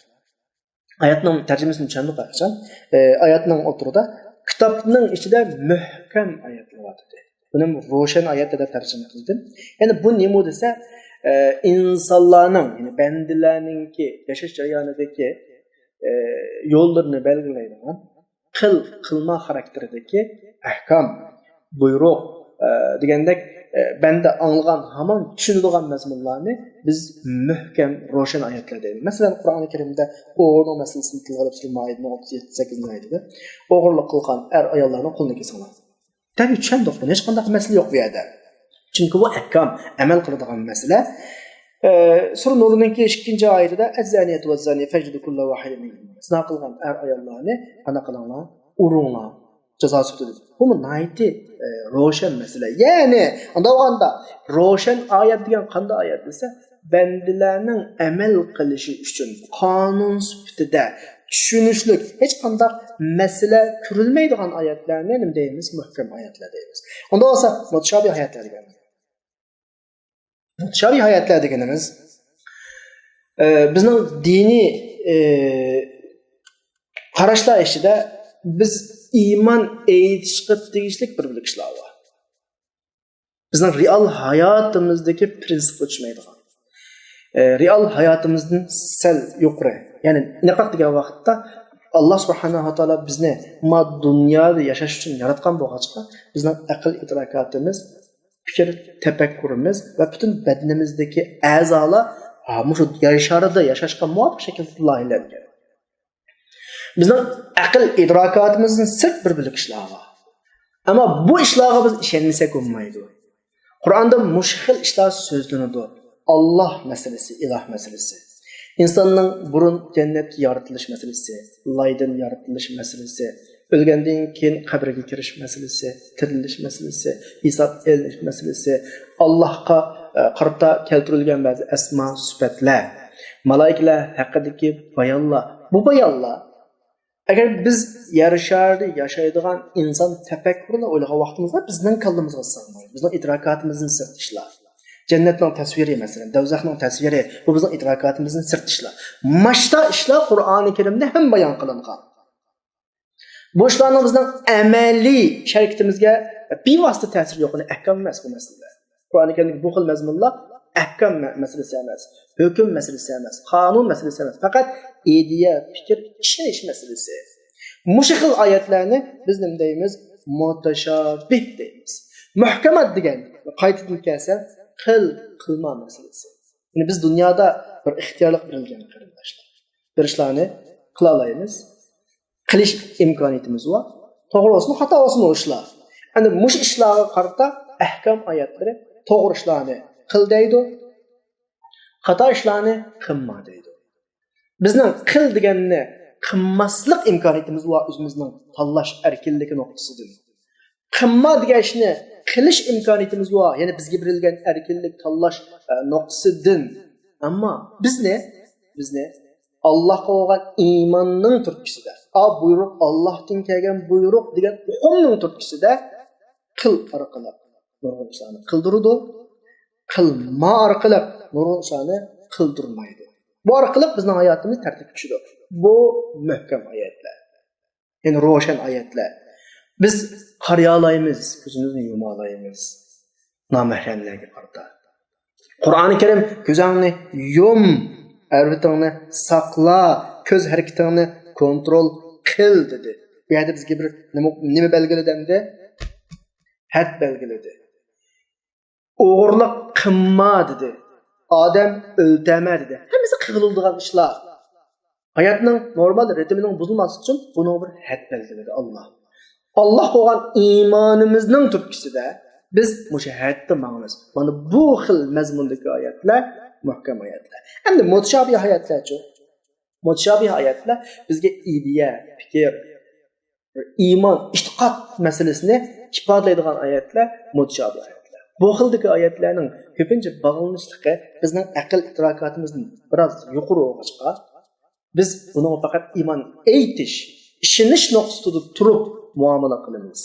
ئايەتنىڭ تەرجىمىسىنى چۈشەندۇق ھەرقاچان. ئە، ئايەتنىڭ ئوتتۇرىدا كىتابنىڭ ئىچىدە مۇھكەم ئايەتلەر بار دېدى. بۇنى روشەن ئايەت دەپ تەرجىمە قىلدىم. يەنى بۇ نېمە دېسە، ئە، ئىنسانلارنىڭ، يەنى بەندىلەرنىڭكى ياشاش جەريانىدىكى، ئە، يوللىرىنى بەلگىلەيدىغان، قىل، قىلما خاراكتېرىدىكى ئەھكام، بۇيرۇق، ئە، دېگەندەك، ئە، بەندە ئاڭلىغان، ھامان چۈشىنىدىغان مەزمۇنلارنى بىز مۇھكەم، روشەن ئايەتلەر دەيمىز. مەسىلەن، قۇرئانى كەرىمدە ئوغرىنىڭ مەسىلىسىنى تىلغا ئېلىپ، سۈرە مائىدىنىڭ ئوتتۇز يەتتە، سەككىزىنچى ئايىتىدە، «ئوغرىلىق قىلغان ئەر ئاياللارنىڭ قولىنى كېسىڭلار.» تەبىئىي چۈشەندۇق بۇنى، ھېچقانداق مەسىلە يوق بۇ يەردە. چۈنكى بۇ ئەھكام، ئەمەل قىلىدىغان مەسىلە. ئە، سۈرە نۇرنىڭكى ئىككىنچى ئايىتىدە، «ئەززانىيەتۇ ۋەززانى فەجلىدۇ كۇللە ۋاھىدىن مىنھۇما.» زىنا قىلغان ئەر ئاياللارنى قانداق قىلىڭلار؟ ئۇرۇڭلار. جازا سۈپىتىدە. بۇمۇ ناھايىتى، ئە، روشەن مەسىلە. يەنى، ئانداق بولغاندا، روشەن ئايەت دېگەن قانداق ئايەت دېسە، بەندىلەرنىڭ ئەمەل قىلىشى ئۈچۈن قانۇن سۈپىتىدە چۈشىنىشلىك، ھېچقانداق مەسىلە كۆرۈلمەيدىغان ئايەتلەرنى نېمە دەيمىز؟ مۇھكەم ئايەتلەر دەيمىز. ئۇنداق بولسا، مۇتەشابىھ ئايەتلەر دېگەن. مۇتەشابىھ ئايەتلەر دېگىنىمىز، ئە، بىزنىڭ دىنىي، ئە، قاراشلار ئىچىدە بىز ئىمان ئېيتىشقا تېگىشلىك بىر بۆلەك ئىشلار بار. بىزنىڭ رېئال ھاياتىمىزدىكى پىرىنسىپقا چۈشمەيدىغان، ئە، رېئال ھاياتىمىزدىن سەل يۇقىرى. يەنى نېقاق دېگەن ۋاقىتتا، ئاللا سۇبھانەھۇ ۋە تائالا بىزنى ما دۇنيادا ياشاش ئۈچۈن ياراتقان بولغاچقا، بىزنىڭ ئەقىل ئىدراكاتىمىز، پىكىر تەپەككۇرىمىز ۋە پۈتۈن بەدىنىمىزدىكى ئەزالار، ھا، مۇشۇ يەر شارىدا ياشاشقا مۇۋاپىق شەكىلدە لايىھەلەنگەن. بىزنىڭ ئەقىل ئىدراكاتىمىزدىن سىرت بىر بۆلەك ئىشلار بار. ئەمما بۇ ئىشلارغا بىز ئىشەنمىسەك بولمايدۇ. قۇرئاندا مۇشۇ خىل ئىشلار سۆزلىنىدۇ. ئاللاھ مەسىلىسى، ئىلاھ مەسىلىسى. ئىنساننىڭ بۇرۇن جەننەتكە يارىتىلىش مەسىلىسى، لايدىن يارىتىلىش مەسىلىسى، ئۆلگەندىن كېيىن قەبرىگە كىرىش مەسىلىسى، تىرىلىش مەسىلىسى، ھېساب ئېلىنىش مەسىلىسى، ئاللاھقا، ئە، قارىتا كەلتۈرۈلگەن بەزى ئەسما سۈپەتلەر، مالائىكىلەر ھەققىدىكى بايانلار. بۇ بايانلار، ئەگەر بىز يەر شارىدا ياشايدىغان ئىنسان تەپەككۇرىنى ئويلىغان ۋاقتىمىزدا بىزنىڭ كاللىمىزغا سىغمايدۇ. بىزنىڭ ئىدراكاتىمىزدىن سىرت ئىشلار. جەننەتنىڭ تەسۋىرى، مەسىلەن، دوزاخنىڭ تەسۋىرى، بۇ بىزنىڭ ئىدراكاتىمىزدىن سىرت ئىشلار. ماشتا ئىشلار قۇرئانى كەرىمدە ھەم بايان قىلىنغان. بۇ ئىشلارنىڭ بىزنىڭ ئەمەلىي ئىش ھەرىكىتىمىزگە بىۋاسىتە تەسىرى يوق، ئۇنى ئەھكام ئەمەس بۇ مەسىلىلەر. قۇرئانى كەرىمدىكى بۇ خىل مەزمۇنلار ئەھكام مە-، مەسىلىسى ئەمەس، ھۆكۈم مەسىلىسى ئەمەس، قانۇن مەسىلىسى ئەمەس، پەقەت ئىدىيە، پىكىر، ئىشىنىش مەسىلىسى. مۇشۇ خىل ئايەتلەرنى بىز نېمە دەيمىز؟ مۇتەشابىھ دەيمىز. مۇھكەمات دېگەن، قايتىدىن كەلسە، قىل، قىلما مەسىلىسى. يەنى بىز دۇنيادا بىر ئىختىيارلىق بېرىلگەن، قېرىنداشلار. بىر ئىشلارنى قىلالايمىز. قىلىش ئىمكانىيىتىمىز بار. توغرا بولسۇن، خاتا بولسۇن ئۇ ئىشلار. ئەمدى مۇشۇ ئىشلارغا قارىتا ئەھكام ئايەتلىرى توغرا ئىشلارنى قىل دەيدۇ، خاتا ئىشلارنى قىلما دەيدۇ. بىزنىڭ قىل دېگەننى قىلماسلىق ئىمكانىيىتىمىز بار ئۆزىمىزنىڭ تاللاش ئەركىنلىكى نۇقتىسىدىن. قىلما دېگەن ئىشنى قىلىش ئىمكانىيىتىمىز بار، يەنى بىزگە بېرىلگەن ئەركىنلىك تاللاش، ئە، نۇقتىسىدىن. ئەمما بىزنى، بىزنى ئاللاھقا بولغان ئىماننىڭ تۈرتكىسىدە، ئا، بۇيرۇق ئاللاھتىن كەلگەن بۇيرۇق دېگەن ئۇقۇمنىڭ تۈرتكىسىدە قىل ئارقىلىق نۇرغۇن ئىشلارنى قىلدۇرىدۇ، قىلما ئارقىلىق نۇرغۇن ئىشلارنى قىلدۇرمايدۇ. بۇ ئارقىلىق بىزنىڭ ھاياتىمىز تەرتىپكە چۈشىدۇ. بۇ مۇھكەم ئايەتلەر. يەنى روشەن ئايەتلەر. بىز قارىيالايمىز، كۆزىمىزنى يۇمالايمىز نامەھرەملەرگە قارىتا. قۇرئانى كەرىم، «كۆزۈڭنى يۇم، ئەۋرىتىڭنى ساقلا، كۆز ھەرىكىتىڭنى كونترول قىل» دېدى. بۇ يەردە بىزگە بىر نېمە، نېمە بەلگىلىدى ئەمدى؟ ھەد بەلگىلىدى. «ئوغرىلىق قىلما» دېدى. «ئادەم ئۆلتۈرمە» دېدى. ھەممىسى قىلىدىغان ئىشلار. ھاياتنىڭ نورمال رىتىمىنىڭ بۇزۇلماسلىقى ئۈچۈن بۇنىڭغا بىر ھەد بەلگىلىدى ئاللا. ئاللا بولغان ئىمانىمىزنىڭ تۈرتكىسىدە بىز مۇشۇ ھەددە ماڭىمىز. مانا بۇ خىل مەزمۇندىكى ئايەتلەر مۇھكەم ئايەتلەر. ئەمدى مۇتەشابىھ ئايەتلەرچۇ؟ مۇتەشابىھ ئايەتلەر بىزگە ئىدىيە، پىكىر، ئىمان، ئېتىقاد مەسىلىسىنى ئىپادىلەيدىغان ئايەتلەر مۇتەشابىھ ئايەتلەر. بۇ خىلدىكى ئايەتلەرنىڭ كۆپىنچە باغلىنىشلىقى بىزنىڭ ئەقىل ئىدراكاتىمىزدىن بىراز يۇقىرى بولغاچقا، بىز بۇنىڭغا پەقەت ئىمان ئېيتىش، ئىشىنىش نۇقتىسىدا تۇرۇپ مۇئامىلە قىلىمىز.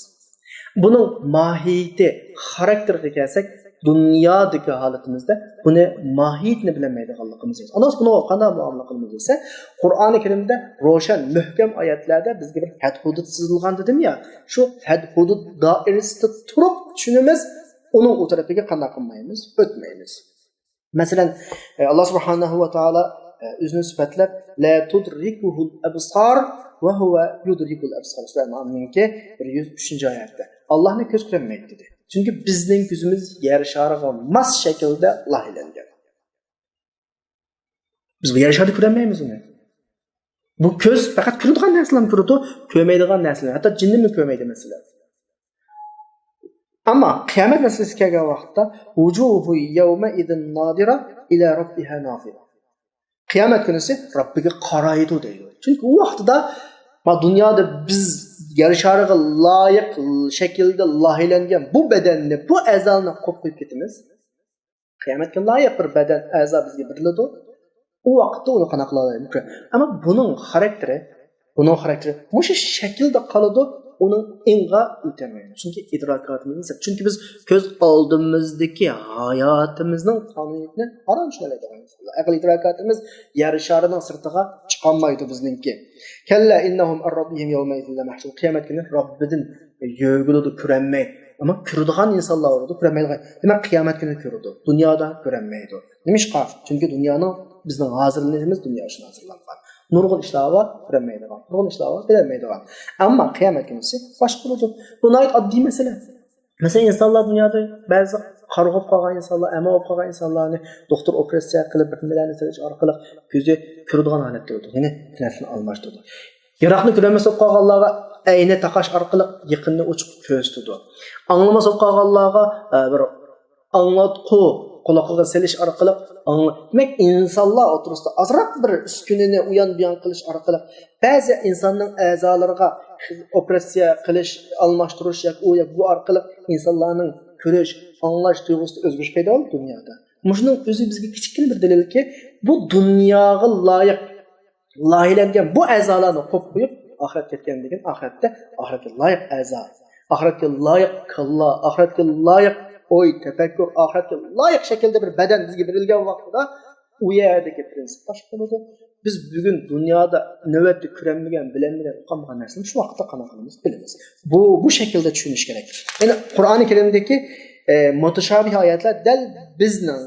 بۇنىڭ ماھىيىتى، خاراكتېرىغا كەلسەك، دۇنيادىكى ھالىتىمىزدە بۇنى، ماھىيىتىنى بىلەلمەيدىغانلىقىمىز. ئاندىن بۇنىڭغا قانداق مۇئامىلە قىلىمىز دېسە، قۇرئانى كەرىمدە روشەن، مۇھكەم ئايەتلەردە بىزگە بىر ھەد-ھۇدۇد سىزىلغان دېدىم يا، شۇ ھەد-ھۇدۇد دائىرىسىدە تۇرۇپ چۈشىنىمىز، ئۇنىڭ ئۇ تەرىپىگە قانداق قىلمايمىز؟ ئۆتمەيمىز. مەسىلەن، ئاللا سۇبھانەھۇ ۋە تائالا ئۆزىنى سۈپەتلەپ، «لا تۇدرىكۇھۇل ئەبسار ۋە ھۇۋە يۇدرىكۇل ئەبسار» سۈرە ئەنئامنىڭكى بىر يۈز ئۈچىنچى ئايەتتە، «ئاللانى كۆز كۆرەلمەيدۇ» دېدى. چۈنكى بىزنىڭ كۆزىمىز يەر شارىغا ماس شەكىلدە لايىھەلەنگەن. بىز بۇ يەر شارىدا كۆرەلمەيمىز ئۇنى. بۇ كۆز پەقەت كۆرىدىغان نەرسىلەرنى كۆرىدۇ، كۆرمەيدىغان نەرسىلەرنى، ھەتتا جىننىمۇ كۆرمەيدۇ، مەسىلەن. ئەمما قىيامەت مەسىلىسىگە كەلگەن ۋاقىتتا، «ۋۇجۇھۇ يەۋمەئىزىن نادىرە ئىلە رەببىھا نازىرە». قىيامەت كۈنىسى رەببىگە قارايدۇ دەيدۇ. چۈنكى ئۇ ۋاقتىدا، ما، دۇنيادا بىز يەر شارىغا لايىق شەكىلدە لايىھەلەنگەن بۇ بەدەننى، بۇ ئەزالارنى قويۇپ قويۇپ كېتىمىز. قىيامەتكە لايىق بىر بەدەن، ئەزا بىزگە بېرىلىدۇ. ئۇ ۋاقىتتا ئۇنى قانداق قىلالايمىز؟ ئەمما بۇنىڭ خاراكتېرى، بۇنىڭ خاراكتېرى مۇشۇ شەكىلدە قالىدۇ، ئۇنىڭ ئېڭىغا ئۆتەلمەيدۇ. چۈنكى ئىدراكاتىمىزدىن سىرت. چۈنكى بىز كۆز ئالدىمىزدىكى ھاياتىمىزنىڭ قانۇنىيىتىنى ھارام چۈشىنەلەيدىغان ئىنسانلار. ئەقىل ئىدراكاتىمىز يەر شارىنىڭ سىرتىغا چىقالمايدۇ بىزنىڭكى. كەللا ئىننەھۇم ئەن رەببىھىم يەۋمەئىزىن لەمەھجۇبۇن. قىيامەت كۈنى رەببىدىن يۆگىلىدۇ، كۆرەلمەيدۇ. ئەمما كۆرىدىغان ئىنسانلار بولىدۇ، كۆرەلمەيدىغان. دېمەك، قىيامەت كۈنى كۆرىدۇ. دۇنيادا كۆرەلمەيدۇ. نېمىشقا؟ چۈنكى دۇنيانىڭ، بىزنىڭ ھازىرلىنىشىمىز دۇنيا ئۈچۈن ھازىرلانغان. نۇرغۇن ئىشلار بار، كۆرەلمەيدىغان. نۇرغۇن ئىشلار بار، بىلەلمەيدىغان. ئەمما قىيامەت كۈنىسى باشقا بولىدۇ. بۇ ناھايىتى ئاددىي مەسىلە. مەسىلەن، ئىنسانلار دۇنيادا بەزى قارىغۇ بولۇپ قالغان ئىنسانلار، ئەما بولۇپ قالغان ئىنسانلارنى دوختۇر ئوپېراتسىيە قىلىپ، بىر نېمىلەرنى سېلىش ئارقىلىق كۆزى كۆرىدىغان ھالەتتە بولىدۇ. يەنى نەرسىنى ئالماشتۇرىدۇ. يىراقنى كۆرەلمەس بولۇپ قالغانلارغا ئەينە تاقاش ئارقىلىق يېقىننى ئوچۇق كۆرسىتىدۇ. ئاڭلىماس بولۇپ قالغانلارغا، ئە، بىر ئاڭلاتقۇ قۇلىقىغا سېلىش ئارقىلىق ئاڭلا-، دېمەك، ئىنسانلار ئوتتۇرىسىدا ئازراق بىر ئۈسكۈنىنى ئۇيان بۇيان قىلىش ئارقىلىق، بەزى ئىنساننىڭ ئەزالىرىغا ئوپېراتسىيە قىلىش، ئالماشتۇرۇش ياكى ئۇ ياكى بۇ ئارقىلىق ئىنسانلارنىڭ كۆرۈش، ئاڭلاش تۇيغۇسىدا ئۆزگىرىش پەيدا بولىدۇ دۇنيادا. مۇشۇنىڭ ئۆزى بىزگە كىچىككىنە بىر دەلىلكى، بۇ دۇنياغا لايىق لايىھەلەنگەن بۇ ئەزالارنى قويۇپ قويۇپ، ئاخىرەتكە كەتكەندىن كېيىن ئاخىرەتتە ئاخىرەتكە لايىق ئەزا، ئاخىرەتكە لايىق كاللا، ئاخىرەتكە لايىق ئوي، تەپەككۇر، ئاخىرەتكە لايىق شەكىلدە بىر بەدەن بىزگە بېرىلگەن ۋاقتىدا، ئۇ يەردىكى پرىنسىپ باشقا بولىدۇ. بىز بۈگۈن دۇنيادا نۆۋەتتە كۆرەلمىگەن، بىلەلمىگەن، ئۇقالمىغان نەرسىنى شۇ ۋاقىتتا قانداق قىلىمىز، بىلىمىز. بۇ، بۇ شەكىلدە چۈشىنىش كېرەك. يەنى قۇرئانى كەرىمدىكى، ئە، مۇتەشابىھ ئايەتلەر دەل بىزنىڭ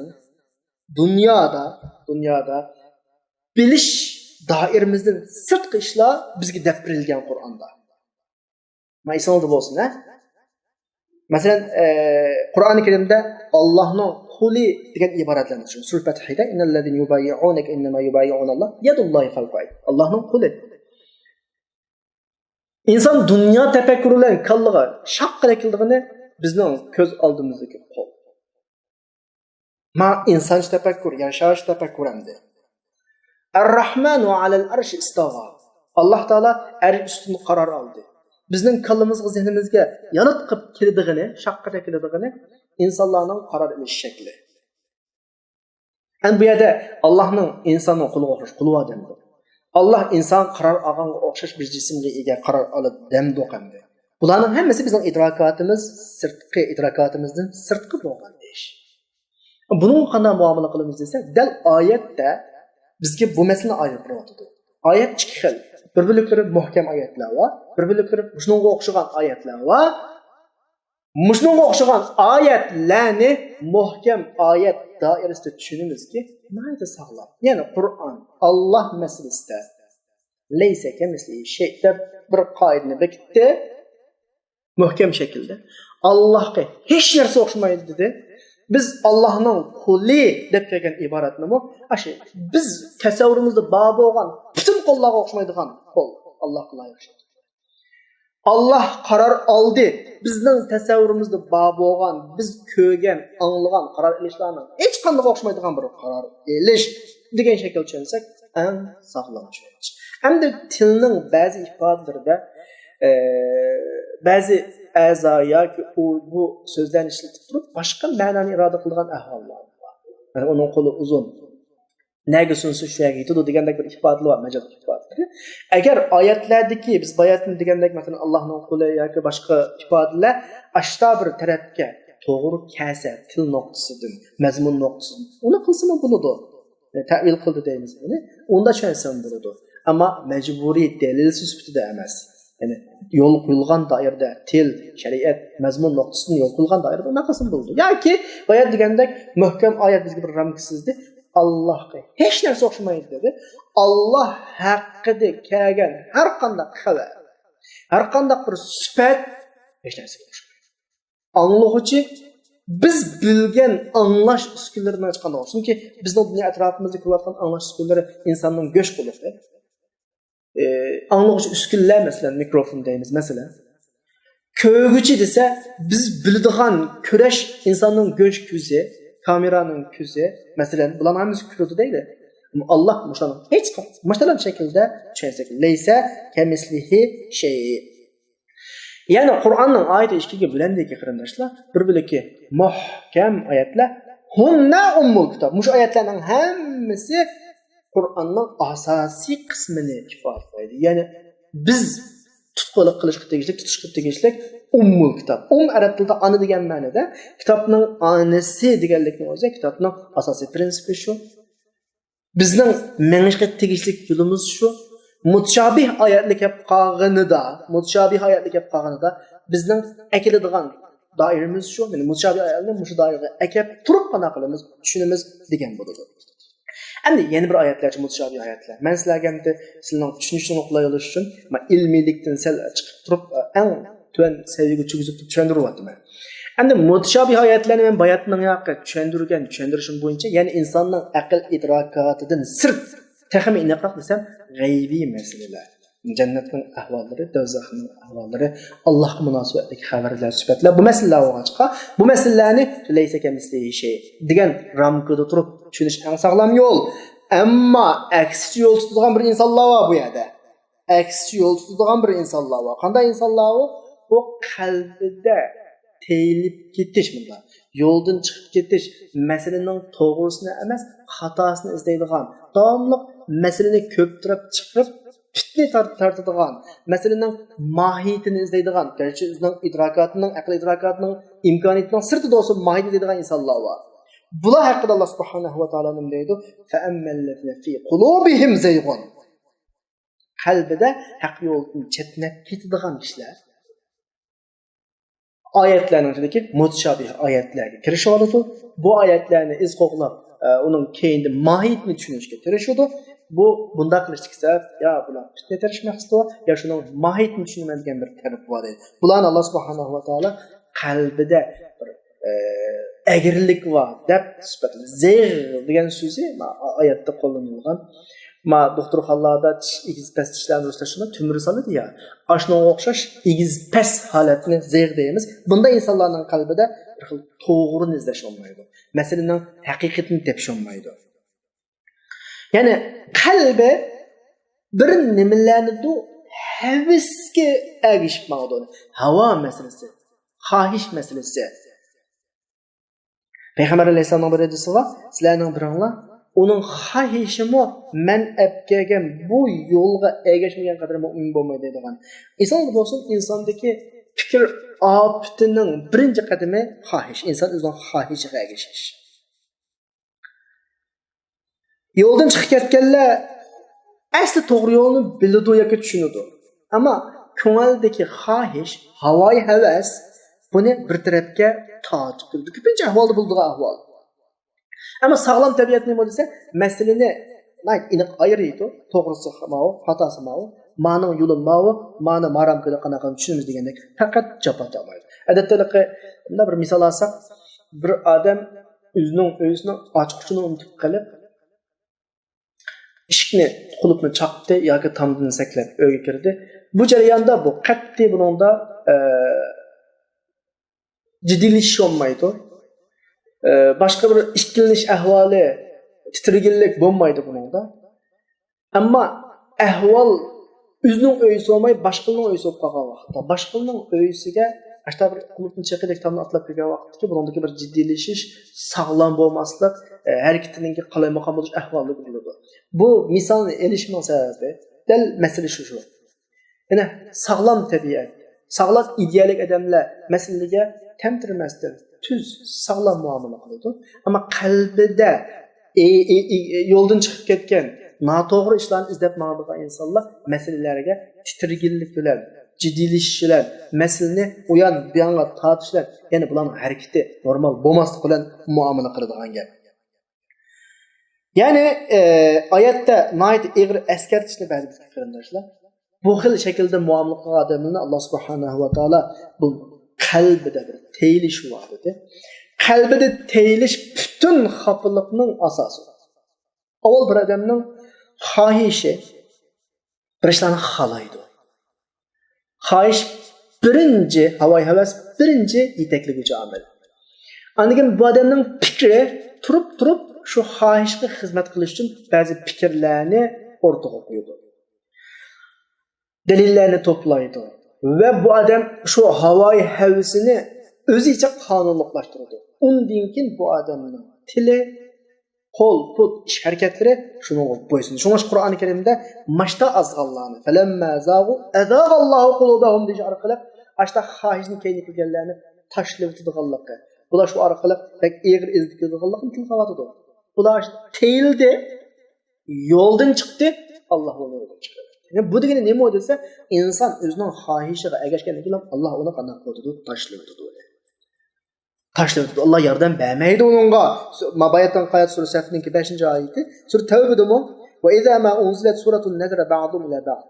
دۇنيادا، دۇنيادا بىلىش دائىرىمىزدىن سىرتقى ئىشلار بىزگە دەپ بېرىلگەن قۇرئاندا. مانا ئېسىڭىزدە بولسۇن، ھە؟ مەسىلەن، ئە، قۇرئانى كەرىمدە ئاللاھنىڭ قۇلى دېگەن ئىبارەتلەرنى چۈشۈرۈڭ. سۈرە پەتھىدە، «إن الذين يبايعونك إنما يبايعون الله يد الله فوق أيديهم». ئاللاھنىڭ قۇلى. ئىنسان دۇنيا تەپەككۇرى بىلەن كاللىغا شاققىدە كېلىدىغىنى بىزنىڭ كۆز ئالدىمىزدىكى قول. ما ئىنسانچە تەپەككۇر، ياشاش تەپەككۇر ئەمدى. ئەررەھمانۇ ئەلەل ئەرشى ئىستەۋا. ئاللاھ تائالا ئەرش ئۈستىدە قارار ئالدى. بىزنىڭ كاللىمىزغا، زېھنىمىزگە يانىتقىپ كېلىدىغىنى، شاققىدە كېلىدىغىنى ئىنسانلارنىڭ قارار ئېلىش شەكلى. ئەمدى بۇ يەردە ئاللاھنىڭ ئىنساننىڭ قۇلىغا ئوخشاش قۇلى بار دەمدۇق. ئاللاھ ئىنسان قارار ئالغانغا ئوخشاش بىر جىسىمگە ئىگە قارار ئالىدۇ دەمدۇق ئەمدى. بۇلارنىڭ ھەممىسى بىزنىڭ ئىدراكاتىمىز سىرتقى، ئىدراكاتىمىزدىن سىرتقى بولغان ئىش. بۇنىڭغا قانداق مۇئامىلە قىلىمىز دېسە، دەل ئايەتتە بىزگە بۇ مەسىلىنى ئايرىپ بېرىۋاتىدۇ. ئايەت ئىككى خىل. بىر بۆلەكلىرى مۇھكەم ئايەتلەر بار، بىر بۆلەكلىرى مۇشۇنىڭغا ئوخشىغان ئايەتلەر بار. مۇشۇنىڭغا ئوخشىغان ئايەتلەرنى مۇھكەم ئايەت دائىرىسىدە چۈشىنىمىزكى، ناھايىتى ساغلام. يەنى قۇرئان، ئاللاھ مەسىلىسىدە لەيسە كەمىسلىھى شەي دەپ بىر قائىدىنى بېكىتتى. مۇھكەم شەكىلدە. ئاللاھقا ھېچ نەرسە ئوخشىمايدۇ دېدى. بىز ئاللاھنىڭ قۇلى دەپ كەلگەن ئىبارەتنىمۇ ئاشۇ بىز تەسەۋۋۇرىمىزدا بار بولغان پۈتۈن قۇللارغا ئوخشىمايدىغان قۇل. ئاللاھقا لايىق شەكىل. ئاللاھ قارار ئالدى. بىزنىڭ تەسەۋۋۇرىمىزدا بار بولغان، بىز كۆرگەن، ئاڭلىغان قارار ئېلىشلارنىڭ ھېچقاندىقىغا ئوخشىمايدىغان بىر قارار ئېلىش دېگەن شەكىل چۈشەنسەك، ئەڭ ساغلام چۈشەنچە. ئەمدى تىلنىڭ بەزى ئىپادىلىرىدە، ئە، بەزى ئەزا ياكى ئۇ، بۇ سۆزلەرنى ئىشلىتىپ تۇرۇپ، باشقا مەنانى ئىرادە قىلىدىغان ئەھۋاللار بار. يەنى ئۇنىڭ قولى ئۇزۇن. نەگە سۇنسا شۇ يەرگە يېتىدۇ دېگەندەك بىر ئىپادىلەر بار، مەجازلىق ئىپادىلىرى. ئەگەر ئايەتلەردىكى، بىز باياتىن دېگەندەك، مەسىلەن، ئاللاھنىڭ قولى ياكى باشقا ئىپادىلەر ئاشتا بىر تەرەپكە توغرا كەلسە، تىل نۇقتىسىدىن، مەزمۇن نۇقتىسىدىن، ئۇنى قىلسىمۇ بولىدۇ. تەئۋىل قىلدى دەيمىز بۇنى. ئۇندا چۈشەنسەم بولىدۇ. ئەمما مەجبۇرىي دەلىل سۈپىتىدە ئەمەس. يەنى يول قويۇلغان دائىرىدە تىل، شەرىئەت، مەزمۇن نۇقتىسىدىن يول قويۇلغان دائىرىدە ئۇنداق قىلسىمۇ بولىدۇ. ياكى بايا دېگەندەك مۇھكەم ئايەت بىزگە بىر رامكا سىزدى. ئاللاھقا ھېچ نەرسە ئوخشىمايدۇ دېدى. ئاللاھ ھەققىدە كەلگەن ھەر قانداق خەۋەر، ھەر قانداق بىر سۈپەت ھېچ نەرسىگە ئوخشىمايدۇ. ئاڭلىغۇچى بىز بىلگەن ئاڭلاش ئۈسكۈنىلىرىدىن ھېچقانداق ئوخشىمايدۇ. چۈنكى بىزنىڭ دۇنيا ئەتراپىمىزدا كۆرۈۋاتقان ئاڭلاش ئۈسكۈنىلىرى ئىنساننىڭ گۆش قۇلىقى. ئى، ئاڭلىغۇچى ئۈسكۈنىلەر، مەسىلەن، مىكروفون دەيمىز، مەسىلەن. كۆرگۈچى دېسە، بىز بىلىدىغان كۆرۈش ئىنساننىڭ گۆش كۆزى، كامېرانىڭ كۆزى، مەسىلەن، بۇلارنىڭ ھەممىسى كۆرىدۇ دەيلى. ئەمما ئاللاھ مۇشۇلارنىڭ ھېچ قا-، مۇشۇنداق شەكىلدە چۈشەنسەك، لەيسە كەمىسلىھى شەي. يەنى قۇرئاننىڭ ئايىتى ئىككىگە بۆلەندىكى قېرىنداشلار، بىر بۆلىكى مۇھكەم ئايەتلەر، ھۇننە ئۇممۇل كىتاب. مۇشۇ ئايەتلەرنىڭ ھەممىسى قۇرئاننىڭ ئاساسىي قىسمىنى ئىپادىلەيدۇ. يەنى بىز تۇتقۇلۇق قىلىشقا تېگىشلىك، تۇتۇشقا تېگىشلىك ئۇممۇل كىتاب. ئۇم ئەرەب تىلىدا ئانا دېگەن مەنىدە. كىتابنىڭ ئانىسى دېگەنلىكنىڭ ئۆزى كىتابنىڭ ئاساسىي پرىنسىپى شۇ. بىزنىڭ مېڭىشقا تېگىشلىك يولىمىز شۇ. مۇتشابىھ ئايەتلەر كەپ قالغىنىدا، مۇتشابىھ ئايەتلەر كەپ قالغىنىدا بىزنىڭ ئەكېلىدىغان دائىرىمىز شۇ. يەنى مۇتشابىھ ئايەتلەرنى مۇشۇ دائىرىگە ئەكەپ تۇرۇپ قانداق قىلىمىز، چۈشىنىمىز دېگەن بولىدۇ. ئەمدى يەنە بىر ئايەتلەرچە، مۇتشابىھ ئايەتلەر. مەن سىلەرگە ئەمدى سىلەرنىڭ چۈشىنىشىڭلار قولاي بولۇش ئۈچۈن، مەن ئىلمىيلىكتىن سەل چىقىپ تۇرۇپ، ئەڭ تۆۋەن سەۋىيەگە چۈشۈرۈپ چۈشەندۈرۈۋاتىمەن. ئەمدى مۇتشابىھ ئايەتلەرنى مەن باياتىننىڭ ياقى چۈشەندۈرگەن چۈشەندۈرۈشۈم بويىچە، يەنى ئىنساننىڭ ئەقىل ئىدراكاتىدىن سىرت، تېخىمۇ ئېنىقراق دېسەم، غەيبىي مەسىلىلەر. جەننەتنىڭ ئەھۋاللىرى، دوزاخنىڭ ئەھۋاللىرى، ئاللاھقا مۇناسىۋەتلىك خەۋەرلەر سۈپەتلەر، بۇ مەسىلىلەر بولغاچقا، بۇ مەسىلىلەرنى لەيسە كەمىسلىھى شەي دېگەن رامكىدا تۇرۇپ چۈشىنىش ئەڭ ساغلام يول. ئەمما ئەكسىچە يول تۇتىدىغان بىر ئىنسانلار بار بۇ يەردە. ئەكسىچە يول تۇتىدىغان بىر ئىنسانلار بار. قانداق ئىنسانلار ئۇ؟ ئۇ قەلبىدە تېيىلىپ كېتىش، مۇنداق يولدىن چىقىپ كېتىش، مەسىلىنىڭ توغرىسىنى ئەمەس، خاتاسىنى ئىزدەيدىغان، داۋاملىق مەسىلىنى كۆپ تەرەپ چىقىرىپ، پىتنە تار-، تارتىدىغان، مەسىلىنىڭ ماھىيىتىنى ئىزدەيدىغان، گەرچە ئۆزىنىڭ ئىدراكاتىنىڭ، ئەقلىي ئىدراكاتىنىڭ ئىمكانىيىتىنىڭ سىرتىدا بولسا، ماھىيىتىنى ئىزدەيدىغان ئىنسانلار بار. بۇلار ھەققىدە ئاللا سۇبھانەھۇ ۋە تائالا نېمە دەيدۇ؟ فەئەممەللەزىنە فى قۇلۇبىھىم زەيغۇن. قەلبىدە ھەق يولدىن چەتنەپ كېتىدىغان كىشىلەر ئايەتلەرنىڭ ئىچىدىكى مۇتشابىھ ئايەتلەرگە كىرىشىۋالىدۇ. بۇ ئايەتلەرنى ئىز قوغلاپ، ئە، ئۇنىڭ كەينىدە ماھىيىتىنى چۈشىنىشكە تىرىشىدۇ. بۇ، بۇنداق قىلىشتىكى سەۋەب، يا بۇلار پىتنە تېرىش مەقسىتى بار، يا شۇنىڭ ماھىيىتىنى چۈشىنىمەن دېگەن بىر تەرىپى بار دەيدۇ. بۇلارنى ئاللا سۇبھانەھۇ ۋە تائالا قەلبىدە بىر، ئە، ئەگرىلىك بار دەپ سۈپەتلىدى. زەيغ دېگەن سۆزى ما-، ئايەتتە قوللىنىلغان. ما دوختۇرخانىلاردا چىش، ئېگىز پەس چىشلارنى رۇسلاشنىڭ تۆمۈر سالىدۇ يا. ئاشۇنىڭغا ئوخشاش ئېگىز پەس ھالەتنى زەيغ دەيمىز. بۇنداق ئىنسانلارنىڭ قەلبىدە بىر خىل توغرىنى ئىزدەشلىمەيدۇ. مەسىلىنىڭ ھەقىقىتىنى تېپىشلىمەيدۇ. يەنى قەلبى بىر نېمىلەرنىدۇر ھەۋىسكە ئەگىشىپ ماڭىدۇ. ھاۋا مەسىلىسى، خاھىش مەسىلىسى. پەيغەمبەر ئەلەيھىسسالامنىڭ بىر ھەدىسى بار، سىلەرنىڭ بىرىڭلار ئۇنىڭ خاھىشىمۇ مەن ئەپ كەلگەن بۇ يولغا ئەگەشمىگەن قەدەر مۆمىن بولمايدۇ دېگەن. ئىنسان بولسۇن، ئىنساندىكى پىكىر ئاپىتىنىڭ بىرىنچى قەدىمى خاھىش، ئىنسان ئۆزىنىڭ خاھىشىغا ئەگىشىش. يولدىن چىقىپ كەتكەنلەر ئەسلى توغرا يولنى بىلىدۇ ياكى چۈشىنىدۇ. ئەمما كۆڭۈلدىكى خاھىش، ھاۋايى ھەۋەس بۇنى بىر تەرەپكە تارتىپ تۇرىدۇ. كۆپىنچە ئەھۋالدا بولىدىغان ئەھۋال. ئەمما ساغلام تەبىئەت نېمە دېسە، مەسىلىنى ناھايىتى ئېنىق ئايرىيدۇ. توغرىسى ماۋۇ، خاتاسى ماۋۇ، مانىڭ يولى ماۋۇ، مانا مارام كۆيدە قانداق قىلىپ چۈشىنىمىز دېگەندەك پەقەت جاپا تارتمايدۇ. ئادەتتە ھېلىقى مۇنداق بىر مىسال ئالساق، بىر ئادەم ئۆزىنىڭ ئۆيىسىنىڭ ئاچقۇچىنى ئۇنتۇپ قېلىپ، ئىشىكنى، قۇلۇپنى چاقتى ياكى تامدىن سەكرەپ ئۆيگە كىردى. بۇ جەرياندا بۇ قەتئىي بۇنىڭدا، ئە، جىددىيلىشىش بولمايدۇ. ئە، باشقا بىر ئىككىلىنىش ئەھۋالى، تىترىگىنلىك بولمايدۇ بۇنىڭدا. ئەمما ئەھۋال ئۆزىنىڭ ئۆيىسى بولماي، باشقىلارنىڭ ئۆيىسى بولۇپ قالغان ۋاقىتتا، باشقىلارنىڭ ئۆيىسىگە ئاشتا بىر قۇلۇپنى چېقىدەك تامنى ئاتلاپ كىرگەن ۋاقىتتىكى بۇنىڭدىكى بىر جىددىيلىشىش، ساغلام بولماسلىق، ئە، ھەرىكىتىنىڭكى قالايمىقان بولۇش ئەھۋالىغا كىرىدۇ. بۇ مىسالنى ئېلىشنىڭ سەۋەبى دەل مەسىلە شۇ، شۇ. يەنە ساغلام تەبىئەت، ساغلام ئىدىيەلىك ئادەملەر مەسىلىگە تەمتىرىمەستىن، تۈز، ساغلام مۇئامىلە قىلىدۇ. ئەمما قەلبىدە ئى، ئى، ئى، يولدىن چىقىپ كەتكەن، ناتوغرا ئىشلارنى ئىزدەپ ماڭىدىغان ئىنسانلار مەسىلىلەرگە تىترىگىنلىك بىلەن، جىددىيلىشىش بىلەن، مەسىلىنى ئۇيان بۇيانغا تارتىش بىلەن، يەنى بۇلارنىڭ ھەرىكىتى نورمال بولماسلىق بىلەن مۇئامىلە قىلىدىغان گەپ. يەنى، ئى، ئايەتتە ناھايىتى ئېغىر ئەسكەرتىشنى بەردى بىزگە قېرىنداشلار. بۇ خىل شەكىلدە مۇئامىلە قىلغان ئادەملەرنى ئاللا سۇبھانەھۇ ۋە تائالا بۇ قەلبىدە بىر تېيىلىش بار دېدى. قەلبىدە تېيىلىش پۈتۈن خاپىلىقنىڭ ئاساسى. ئاۋۋال بىر ئادەمنىڭ خاھىشى، بىر ئىشلارنى خالايدۇ. خاھىش بىرىنچى، ھاۋايى ھەۋەس بىرىنچى يېتەكلىگۈچى ئامىل. ئاندىن كېيىن بۇ ئادەمنىڭ پىكرى تۇرۇپ تۇرۇپ شۇ خاھىشقا خىزمەت قىلىش ئۈچۈن بەزى پىكىرلەرنى ئوتتۇرىغا قويىدۇ. دەلىللەرنى توپلايدۇ ۋە بۇ ئادەم شۇ ھاۋايى ھەۋىسىنى ئۆزىچە قانۇنلۇقلاشتۇرىدۇ. ئۇندىن كېيىن بۇ ئادەمنىڭ تىلى، قول، پۇت، ئىش ھەرىكەتلىرى شۇنىڭغا بويسۇنىدۇ. شۇڭا قۇرئان كەرىمدە ماشتا ئازغانلارنى، فەلەممە زاغۇ ئەزاغاللاھۇ قۇلۇبەھۇم دېيىش ئارقىلىق ئاشتا خاھىشنى كەينىگە كىرگەنلەرنى تاشلىۋېتىدىغانلىقى، بۇلار شۇ ئارقىلىق بەك ئېغىر ئېزىپ كېتىدىغانلىقىنى تىلغا ئالىدۇ. بۇلار تېيىلدى، يولدىن چىقتى، ئاللا ئۇلارنى يولدىن چىقاردى. يەنى بۇ دېگىنى نېمە دېسە، ئىنسان ئۆزىنىڭ خاھىشىغا ئەگەشكەندىن كېيىن ئاللا ئۇنى قانداق قىلىۋېتىدۇ؟ تاشلىۋېتىدۇ. تاشلىۋېتىدۇ. ئاللا ياردەم بەرمەيدۇ ئۇنىڭغا. ما باياتىنقى ئايەت سۈرە سەفنىڭكى بەشىنچى ئايىتى. سۈرە تەۋبىدىمۇ، ۋە ئىزا ما ئۇنزىلەت سۈرەتۇن نەزەرە بەئزۇھۇم ئىلە بەئز.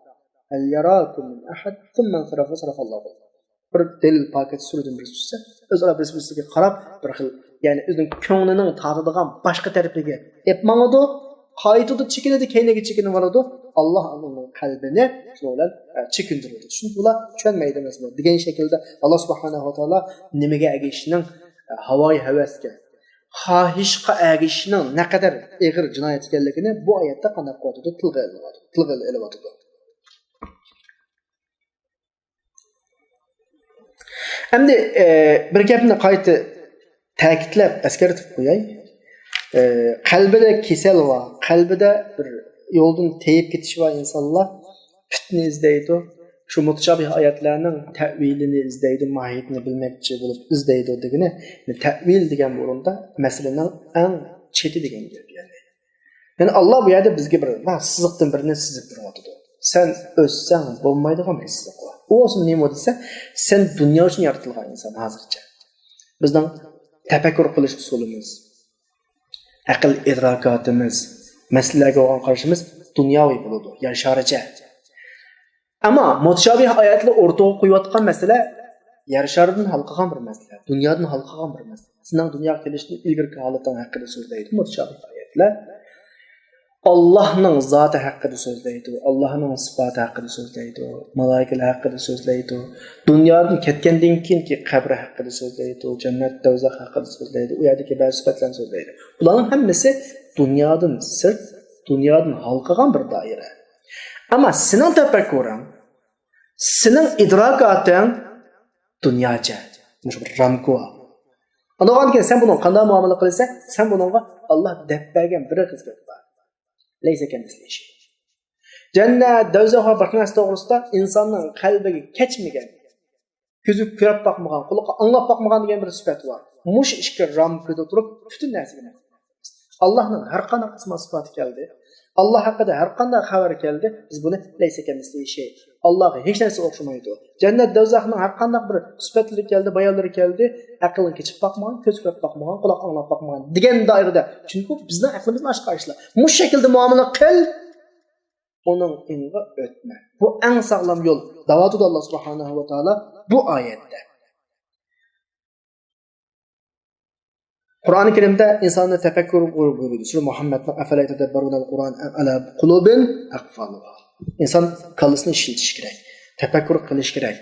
ھەل ياراكۇم مىن ئەھەد ثۇممەنسەرەفە سەرەفەللاھۇ. بىر دەلىل پاكىت سۈرىدىن بىر چۈشسە، ئۆزئارا بىرسى بىرسىگە قاراپ، بىر خىل، يەنى ئۆزىنىڭ كۆڭلىنىڭ تارتىدىغان باشقا تەرىپىگە ئېلىپ ماڭىدۇ، قايتىدۇ، چېكىنىدۇ، كەينىگە چېكىنىۋالىدۇ. ئاللا ئۇنىڭ قەلبىنى شۇنىڭ بىلەن، ئە، چېكىندۈرىدۇ. چۈنكى ئۇلار چۈشەنمەيدۇ ئەمەسمۇ دېگەن شەكىلدە ئاللا سۇبھانەھۇ ۋە تائالا نېمىگە ئەگىشىشنىڭ، ئە، ھاۋايى ھەۋەسكە، خاھىشقا ئەگىشىشنىڭ نەقەدەر ئېغىر جىنايەت ئىكەنلىكىنى بۇ ئايەتتە قانداق قىلىۋاتىدۇ؟ تىلغا ئېلىۋاتىدۇ. تىلغا ئېلىۋاتىدۇ. ئەمدى، ئە، بىر گەپنى قايتا تەكىتلەپ، ئەسكەرتىپ قوياي. ئە، قەلبىدە كېسەل بار، قەلبىدە بىر يولدىن تېيىپ كېتىش بار ئىنسانلار پىتنە ئىزدەيدۇ. شۇ مۇتشابىھ ئايەتلەرنىڭ تەئۋىلىنى ئىزدەيدۇ، ماھىيىتىنى بىلمەكچى بولۇپ ئىزدەيدۇ دېگىنى، تەئۋىل دېگەن ئورۇندا مەسىلىنىڭ ئەڭ چېتى دېگەن گەپ، يەنى. يەنى ئاللا بۇ يەردە بىزگە بىر، ھە، سىزىقتىن بىرنى سىزىپ بېرىۋاتىدۇ. سەن ئۆتسەڭ بولمايدىغان بىر سىزىق بار. ئۇ بولسا نېمە دېسە، سەن دۇنيا ئۈچۈن يارىتىلغان ئىنسان ھازىرچە. بىزنىڭ تەپەككۇر قىلىش ئۇسۇلىمىز، ئەقىل ئىدراكاتىمىز، مەسىلىلەرگە بولغان قارىشىمىز دۇنياۋى بولىدۇ، يەر شارىچە. ئەمما مۇتشابىھ ئايەتلەر ئوتتۇرىغا قويۇۋاتقان مەسىلە يەر شارىدىن ھالقىغان بىر مەسىلە، دۇنيادىن ھالقىغان بىر مەسىلە. سېنىڭ دۇنياغا كېلىشتىن ئىلگىرىكى ھالىتىڭ ھەققىدە سۆزلەيدۇ مۇتشابىھ ئايەتلەر. ئاللاھنىڭ زاتى ھەققىدە سۆزلەيدۇ، ئاللاھنىڭ سىپاتى ھەققىدە سۆزلەيدۇ، مالائىكىلەر ھەققىدە سۆزلەيدۇ. دۇنيادىن كەتكەندىن كېيىنكى قەبرە ھەققىدە سۆزلەيدۇ، جەننەت، دوزاخ ھەققىدە سۆزلەيدۇ، ئۇ يەردىكى بەزى سۈپەتلەرنى سۆزلەيدۇ. بۇلارنىڭ ھەممىسى دۇنيادىن سىرت، دۇنيادىن ھالقىغان بىر دائىرە. ئەمما سېنىڭ تەپەككۇرۇڭ، سېنىڭ ئىدراكاتىڭ دۇنياچە، مۇشۇ بىر رامكا. ئاندىن كېيىن سەن بۇنىڭغا قانداق مۇئامىلە قىلىسەن؟ سەن بۇنىڭغا ئاللا دەپ بەرگەن بىر خىزمەت بار. لەيسە كەمىسلىھى شەي. جەننەت، دوزاخ ۋە باشقا نەرسە توغرىسىدا ئىنساننىڭ قەلبىگە كەچمىگەن، كۆزى كۆرۈپ باقمىغان، قۇلىقى ئاڭلاپ باقمىغان دېگەن بىر سۈپەت بار. مۇشۇ ئىككى رامكىدا تۇرۇپ پۈتۈن نەرسىگە نەزەر. ئاللاھنىڭ ھەر قانداق ئىسما سىپاتى كەلدى، ئاللا ھەققىدە ھەر قانداق خەۋەر كەلدى، بىز بۇنى لەيسە كەمىسلىھى شەي، ئاللاغا ھېچ نەرسە ئوخشىمايدۇ، جەننەت، دوزاخنىڭ ھەر قانداق بىر سۈپەتلىرى كەلدى، بايانلىرى كەلدى، ئەقىلنىڭ كېچىپ باقمىغان، كۆز كۆرۈپ باقمىغان، قۇلاق ئاڭلاپ باقمىغان دېگەن دائىرىدە. چۈنكى بىزنىڭ ئەقلىمىزدىن ئاشقان ئىشلار. مۇشۇ شەكىلدە مۇئامىلە قىل، ئۇنىڭ ئېڭىغا ئۆتمە. بۇ ئەڭ ساغلام يول، دەۋاتىدۇ ئاللا سۇبھانەھۇ ۋە تائالا بۇ ئايەتتە. قۇرئان كەرىمدە ئىنساننى تەپەككۇر بۇيرۇيدۇ. سۈرە مۇھەممەدنىڭ «أفلا يتدبرون القرآن أم على قلوب أقفالها». ئىنسان كاللىسىنى ئىشلىتىشى كېرەك، تەپەككۇر قىلىشى كېرەك،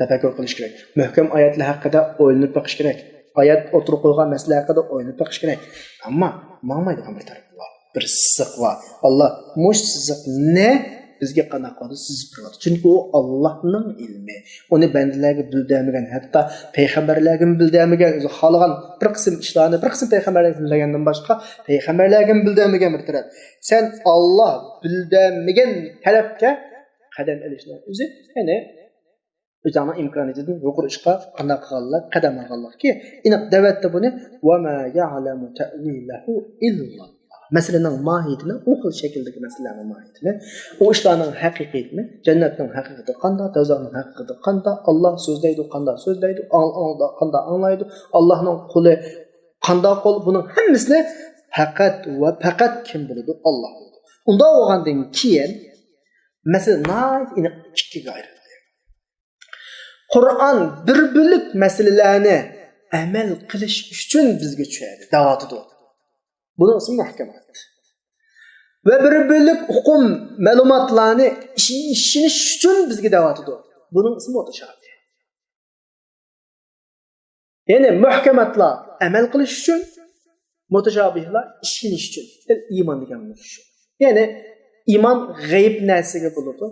تەپەككۇر قىلىشى كېرەك. مۆھكەم ئايەتلەر ھەققىدە ئويلىنىپ بېقىشى كېرەك. ئايەت ئوتتۇرىغا قويغان مەسىلە ھەققىدە ئويلىنىپ بېقىشى كېرەك. ئەمما ماڭمايدىغان بىر تەرىپى بار، بىر سىزىق بار. ئاللا مۇشۇ سىزىقنى بىزگە قانداق قىلىۋاتىدۇ؟ سىزىپ بېرىۋاتىدۇ. چۈنكى ئۇ ئاللانىڭ ئىلمى. ئۇنى بەندىلەرگە بىلدۈرمىگەن، ھەتتا پەيغەمبەرلەرگىمۇ بىلدۈرمىگەن، ئۆزى خالىغان بىر قىسىم ئىشلارنى بىر قىسىم پەيغەمبەرلەرگە بىلدۈرگەندىن باشقا پەيغەمبەرلەرگىمۇ بىلدۈرمىگەن بىر تەرەپ. سەن ئاللا بىلدۈرمىگەن تەرەپكە قەدەم ئېلىشنىڭ ئۆزى، يەنى ئۆزۈڭنىڭ ئىمكانىيىتىدىن يۇقىرى ئىشقا قانداق قىلغانلىق، قەدەم ئالغانلىقكى، ئېنىق دەۋەتتى بۇنى. «وما يعلم تأويله إلا الله». مەسىلىنىڭ ماھىيىتىنى، ئۇ خىل شەكىلدىكى مەسىلىلەرنىڭ ماھىيىتىنى، ئۇ ئىشلارنىڭ ھەقىقىيىتىنى، جەننەتنىڭ ھەقىقىتى قانداق، دوزاخنىڭ ھەقىقىتى قانداق، ئاللا سۆزلەيدۇ، قانداق سۆزلەيدۇ، ئاڭ-، ئاڭ-، قانداق ئاڭلايدۇ، ئاللانىڭ قولى قانداق قول، بۇنىڭ ھەممىسىنى پەقەت ۋە پەقەت كىم بىلىدۇ؟ ئاللا بىلىدۇ. ئۇنداق بولغاندىن كېيىن مەسىلە ناھايىتى ئېنىق ئىككىگە ئايرىلدى. قۇرئان بىر بۆلەك مەسىلىلەرنى ئەمەل قىلىش ئۈچۈن بىزگە چۈشەردى، دەۋاتىدۇ. بۇنىڭ ئىسمى مۇھكەمات. ۋە بىر بۆلەك ئۇقۇم، مەلۇماتلارنى ئىشىنىش ئۈچۈن بىزگە دەۋاتىدۇ. بۇنىڭ ئىسمى مۇتەشابىھ. يەنى مۇھكەماتلار ئەمەل قىلىش ئۈچۈن، مۇتەشابىھلار ئىشىنىش ئۈچۈن. ئىمان دېگەن مۇشۇ. يەنى ئىمان غەيىب نەرسىگە بولىدۇ.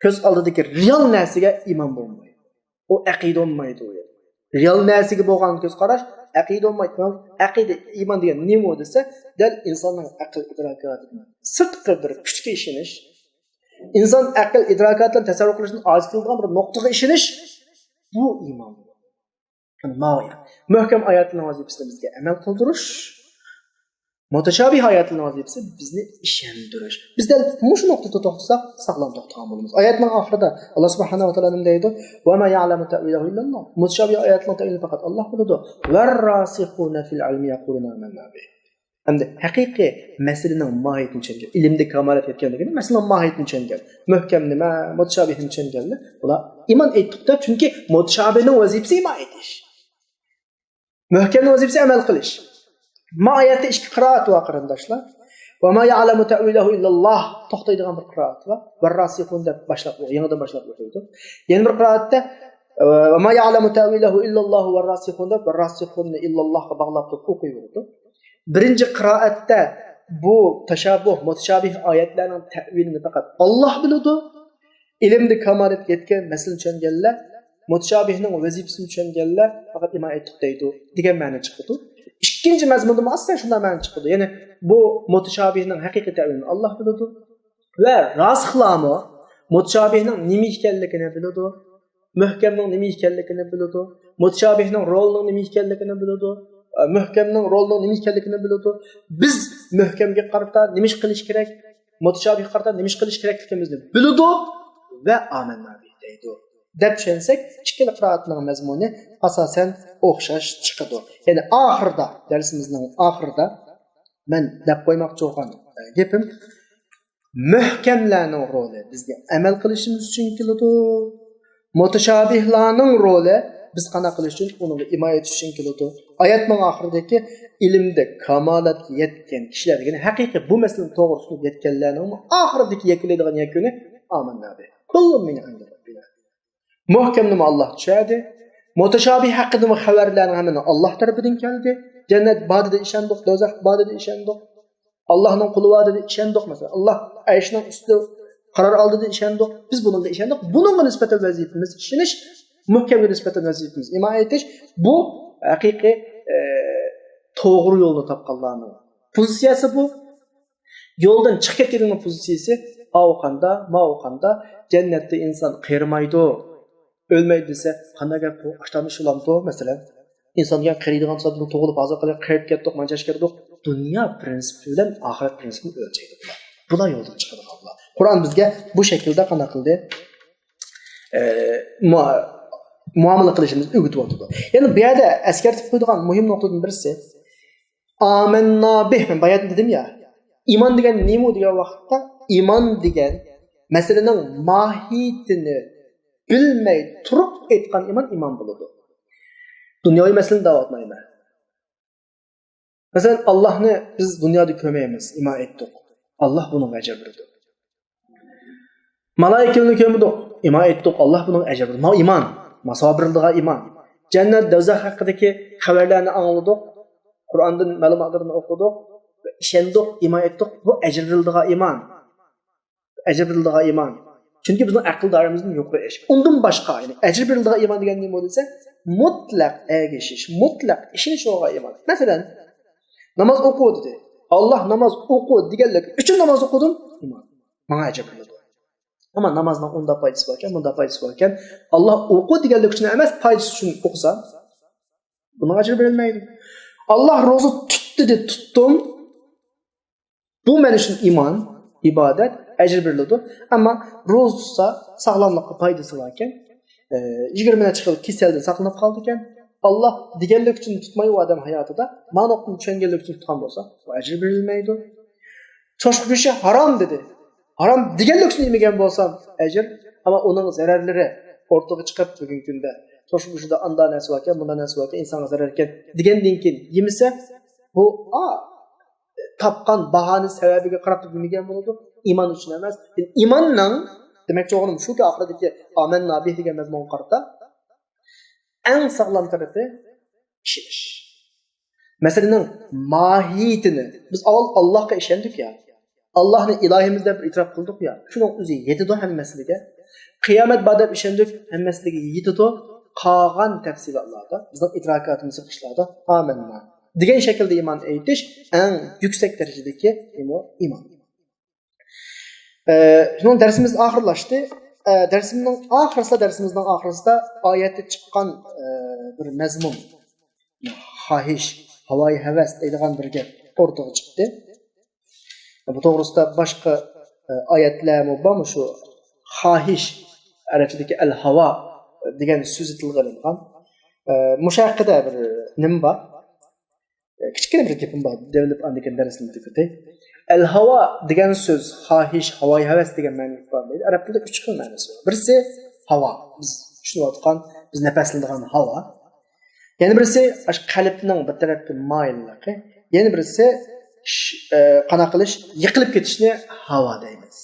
كۆز ئالدىدىكى رېئال نەرسىگە ئىمان بولمايدۇ. ئۇ ئەقىدە بولمايدۇ. رېئال نەرسىگە بولغان كۆز قاراش ئەقىدە بولمايدۇ. ئەقىدە، ئىمان دېگەن نېمە دېسە، دەل ئىنساننىڭ ئەقىل ئىدراكاتىدىن سىرتقى بىر كۈچكە ئىشىنىش، ئىنسان ئەقىل ئىدراكات بىلەن تەسەۋۋۇر قىلىشتىن ئاجىز قىلىدىغان بىر نۇقتىغا ئىشىنىش، بۇ ئىمان. يەنى ماۋۇ يەر. مۇھكەم ئايەتلەرنىڭ ۋەزىپىسى بىزگە ئەمەل قىلدۇرۇش، مۇتەشابىھ ئايەتلەرنىڭ ۋەزىپىسى بىزنى ئىشەندۈرۈش. بىز دەل مۇشۇ نۇقتىدا توختىساق، ساغلام توختىغان بولىمىز. ئايەتنىڭ ئاخىرىدا ئاللا سۇبھانەھۇ ۋە تائالا نېمە دەيدۇ؟ «وما يعلم تأويله إلا الله». مۇتەشابىھ ئايەتلەرنىڭ تەئۋىلىنى پەقەت ئاللا بىلىدۇ. «والراسخون في العلم يقولون آمنا به». ئەمدى ھەقىقىي مەسىلىنىڭ ماھىيىتىنى چۈشەنگەن، ئىلىمدە كامالەت يەتكەن دېگىنى مەسىلىنىڭ ماھىيىتىنى چۈشەنگەن، مۇھكەم نېمە، مۇتەشابىھ نېمە چۈشەنگەنلەر، بۇلار ئىمان ئېيتتۇق-دە، چۈنكى مۇتەشابىھنىڭ ۋەزىپىسى ئىمان ئېيتىش. مۇھكەمنىڭ ۋەزىپىسى ئەمەل قىلىش. ما ئايەتتە ئىككى قىرائەت بار، قېرىنداشلار. وما يعلم تأويله إلا الله توختايدىغان بىر قىرائەت بار. والراسخون دەپ باشلاپ، يېڭىدىن باشلاپ ئوقۇيدۇ. يەنە بىر قىرائەتتە، ئە، وما يعلم تأويله إلا الله والراسخون دەپ، والراسخوننى ئىللاللاھقا باغلاپ تۇرۇپ ئوقۇيۋېرىدۇ. بىرىنچى قىرائەتتە بۇ تەشابۇھ، مۇتەشابىھ ئايەتلەرنىڭ تەئۋىلىنى پەقەت ئاللاھ بىلىدۇ. ئىلىمدە كامالەتكە يەتكەن، مەسىلىنى چۈشەنگەنلەر، مۇتەشابىھنىڭ ۋەزىپىسىنى چۈشەنگەنلەر پەقەت ئىمان ئېيتتۇق دەيدۇ، دېگەن مەنە چىقىدۇ. ئىككىنچى مەزمۇندىمۇ ئاساسەن شۇنداق مەنە چىقىدۇ. يەنى بۇ مۇتەشابىھنىڭ ھەقىقىي تەئۋىلىنى ئاللاھ بىلىدۇ. ۋە راسىخلارمۇ مۇتەشابىھنىڭ نېمە ئىكەنلىكىنى بىلىدۇ. مۇھكەمنىڭ نېمە ئىكەنلىكىنى بىلىدۇ. مۇتەشابىھنىڭ رولىنىڭ نېمە ئىكەنلىكىنى بىلىدۇ. ئە، مۇھكەمنىڭ رولىنىڭ نېمە ئىكەنلىكىنى بىلىدۇ. بىز مۇھكەمگە قارىتا نېمە ئىش قىلىش كېرەك، مۇتەشابىھقا قارىتا نېمە ئىش قىلىش كېرەكلىكىمىزنى بىلىدۇ ۋە ئامەننا بىھ دەيدۇ. دەپ چۈشەنسەك، ئىككىلا قىرائەتنىڭ مەزمۇنى ئاساسەن ئوخشاش چىقىدۇ. يەنى ئاخىرىدا، دەرسىمىزنىڭ ئاخىرىدا مەن دەپ قويماقچى بولغان، ئە، گېپىم، مۇھكەملەرنىڭ رولى بىزگە ئەمەل قىلىشىمىز ئۈچۈن كېلىدۇ. مۇتەشابىھلارنىڭ رولى بىز قانداق قىلىش ئۈچۈن، ئۇنىڭغا ئىمان ئېيتىش ئۈچۈن كېلىدۇ. ئايەتنىڭ ئاخىرىدىكى ئىلىمدە كامالەتكە يەتكەن كىشىلەر دېگەن ھەقىقىي بۇ مەسىلىنى توغرا چۈشىنىپ يەتكەنلەرنىڭ ئاخىرىدىكى يەكۈنلەيدىغان يەكۈنى ئامەننا بىھ. كۇللۇن مىن ئىندى رەببىنا. مۇھكەمنىمۇ ئاللاھ چۈشەردى. مۇتەشابىھ ھەققىدىمۇ خەۋەرلەرنىڭ ھەممىنى ئاللاھ تەرىپىدىن كەلدى. جەننەت بار دېدى، ئىشەندۇق. دوزاخ بار دېدى، ئىشەندۇق. ئاللاھنىڭ قولى بار دېدى، ئىشەندۇق. مەسىلەن، ئاللاھ ئەرشنىڭ ئۈستىدە قارار ئالدى دېدى، ئىشەندۇق. بىز بۇنىڭغا ئىشەندۇق. بۇنىڭغا نىسبەتەن ۋەزىپىمىز ئىشىنىش، مۇھكەمگە نىسبەتەن ۋەزىپىمىز ئىمان ئېيتىش. بۇ ھەقىقىي، ئە، توغرا يولنى تاپقانلارنىڭ پوزىتسىيەسى بۇ. يولدىن چىقىپ كەتكەننىڭ پوزىتسىيىسى ئاۋۇ قاندا، ماۋۇ قاندا، جەننەتتە ئىنسان قېرىمايدۇ، ئۆلمەيدۇ دېسە، قانداق گەپ بۇ؟ ئاشتاندا شۇلامدۇ، مەسىلەن؟ ئىنسان دېگەن قېرىيدىغان زادىدىن تۇغۇلۇپ، ھازىر قېرىپ كەتتۇق، مانچە ياش كىردۇق. دۇنيا پرىنسىپى بىلەن ئاخىرەت پرىنسىپىنى ئۆلچەيدۇ بۇلار. بۇلار يولدىن چىقىدىغانلار. قۇرئان بىزگە بۇ شەكىلدە قانداق قىلدى؟ ئە، مۇ-، مۇئامىلە قىلىشىمىزنى ئۆگىتىۋاتىدۇ. يەنى بۇ يەردە ئەسكەرتىپ قويىدىغان مۇھىم نۇقتىدىن بىرسى، ئامەننا بىھ، مەن باياتىن دېدىم يا، ئىمان دېگەن نېمە دېگەن ۋاقىتتا، ئىمان دېگەن مەسىلىنىڭ ماھىيىتىنى بىلمەي تۇرۇپ ئېيتقان ئىمان ئىمان بولىدۇ. دۇنياۋى مەسىلىنى دەۋاتمايمەن. مەسىلەن، ئاللاھنى بىز دۇنيادا كۆرمەيمىز، ئىمان ئېيتتۇق. ئاللاھ بۇنىڭغا ئەجىر بېرىدۇ. مالائىكىلەرنى كۆرمىدۇق، ئىمان ئېيتتۇق. ئاللاھ بۇنىڭغا ئەجىر بېرىدۇ. ماۋۇ ئىمان، ماسابىرلىغا ئىمان. جەننەت، دوزاخ ھەققىدىكى خەۋەرلەرنى ئاڭلىدۇق، قۇرئاندىن مەلۇماتلىرىنى ئوقۇدۇق، ئىشەندۇق، ئىمان ئېيتتۇق. بۇ ئەجىر بېرىلىدىغان ئىمان. ئەجىر بېرىلىدىغان ئىمان. چۈنكى بىزنىڭ ئەقىل دائىرىمىزدىن يۇقىرى ئىش. ئۇندىن باشقا، يەنى ئەجىر بېرىلىدىغان ئىمان دېگەن نېمە دېسە، مۇتلەق ئەگىشىش، مۇتلەق ئىشىنىش بولغان ئىمان. مەسىلەن، ناماز ئوقۇ دېدى. ئاللاھ ناماز ئوقۇ دېگەنلىك ئۈچۈن ناماز ئوقۇدۇم، ئىمان. ماڭا ئەجىر بېرىلىدۇ. ئەمما نامازنىڭ ئۇنداق پايدىسى باركەن، مۇنداق پايدىسى باركەن. ئاللاھ ئوقۇ دېگەنلىك ئۈچۈن ئەمەس، پايدىسى ئۈچۈن ئوقۇسا، بۇنىڭغا ئەجىر بېرىلمەيدۇ. ئاللاھ روزا تۇت دېدى، تۇتتۇم. بۇ مەن ئۈچۈن ئىمان، ئىبادەت، ئەجىر بېرىلىدۇ. ئەمما روزا تۇتسا، ساغلاملىققا پايدىسى باركەن. ئە، يىگىرمە نەچچە خىل كېسەلدىن ساقلىنىپ قالىدىكەن. ئاللاھ دېگەنلىك ئۈچۈن تۇتماي ئۇ ئادەم ھاياتىدا، مانا ئۇقۇمنى چۈشەنگەنلىك ئۈچۈن تۇتقان بولسا، بۇ ئەجىر بېرىلمەيدۇ. چوشقا گۆشى ھارام دېدى. ھارام دېگەنلىك ئۈچۈن يېمىگەن بولسام، ئەجىر. ئەمما ئۇنىڭ زەرەرلىرى ئورتىغا چىقىپ، بۈگۈنكى كۈندە چوشقا گۆشىدە ئاندا نەرسە باركەن، مۇندا نەرسە باركەن، ئىنسانغا زەرەر ئىكەن دېگەندىن كېيىن يېمىسە، بۇ، ئا، تاپقان باھانى سەۋەبىگە قاراپ يېمىگەن بولىدۇ. ئىمان ئۈچۈن ئەمەس. ئىماننىڭ، دېمەكچى بولغىنىم شۇكى، ئاخىرىدىكى ئامەننا بىھ دېگەن مەزمۇنغا قارىتا، ئەڭ ساغلام تەرىپى ئىشىنىش. مەسىلىنىڭ ماھىيىتىنى، بىز ئاۋۋال ئاللاھقا ئىشەندۇق يا، ئاللاھنى ئىلاھىمىز دەپ ئېتىراپ قىلدۇق يا، شۇنىڭ ئۆزى يېتىدۇ ھەممە مەسىلىگە. قىيامەت بار دەپ ئىشەندۇق، ھەممە مەسىلىگە يېتىدۇ. قالغان تەپسىلاتلاردا، بىزنىڭ ئىدراكاتىمىزدىكى ئىشلاردا ئامەننا دېگەن شەكىلدە ئىمان ئېيتىش ئەڭ يۈكسەك دەرىجىدىكى ئىمو-، ئىمان. ئە، شۇنىڭ دەرسىمىز ئاخىرلاشتى. ئە، دەرسىمنىڭ ئاخىرسىدا، دەرسىمىزنىڭ ئاخىرسىدا ئايەتتە چىققان، ئە، بىر مەزمۇن، خاھىش، ھاۋايى ھەۋەس دەيدىغان بىر گەپ ئورتىغا چىقتى. بۇ توغرىسىدا باشقا، ئە، ئايەتلەرمۇ بارمۇ؟ شۇ خاھىش، ئەرەبچىدىكى ئەل ھاۋا دېگەن سۆزى تىلغا ئېلىنغان. ئە، مۇشۇ ھەققىدە بىر نېمە بار؟ كىچىككىنە بىر گېپىم بار، دەۋلىپ ئاندىن كېيىن دەرسنى تۈگىتەي. ئەل ھاۋا دېگەن سۆز خاھىش، ھاۋايى ھەۋەس دېگەن مەنىنى ئىپادىلەيدۇ. ئەرەب تىلىدا ئۈچ خىل مەنىسى بار. بىرسى ھاۋا، بىز چۈشىنىۋاتقان، بىز نەپەسلىنىدىغان ھاۋا. يەنە بىرسى ئاشۇ قەلبنىڭ بىر تەرەپكە مايىللىقى. يەنە بىرسى ش-، ئە، قانداق قىلىش، يىقىلىپ كېتىشنى ھاۋا دەيمىز.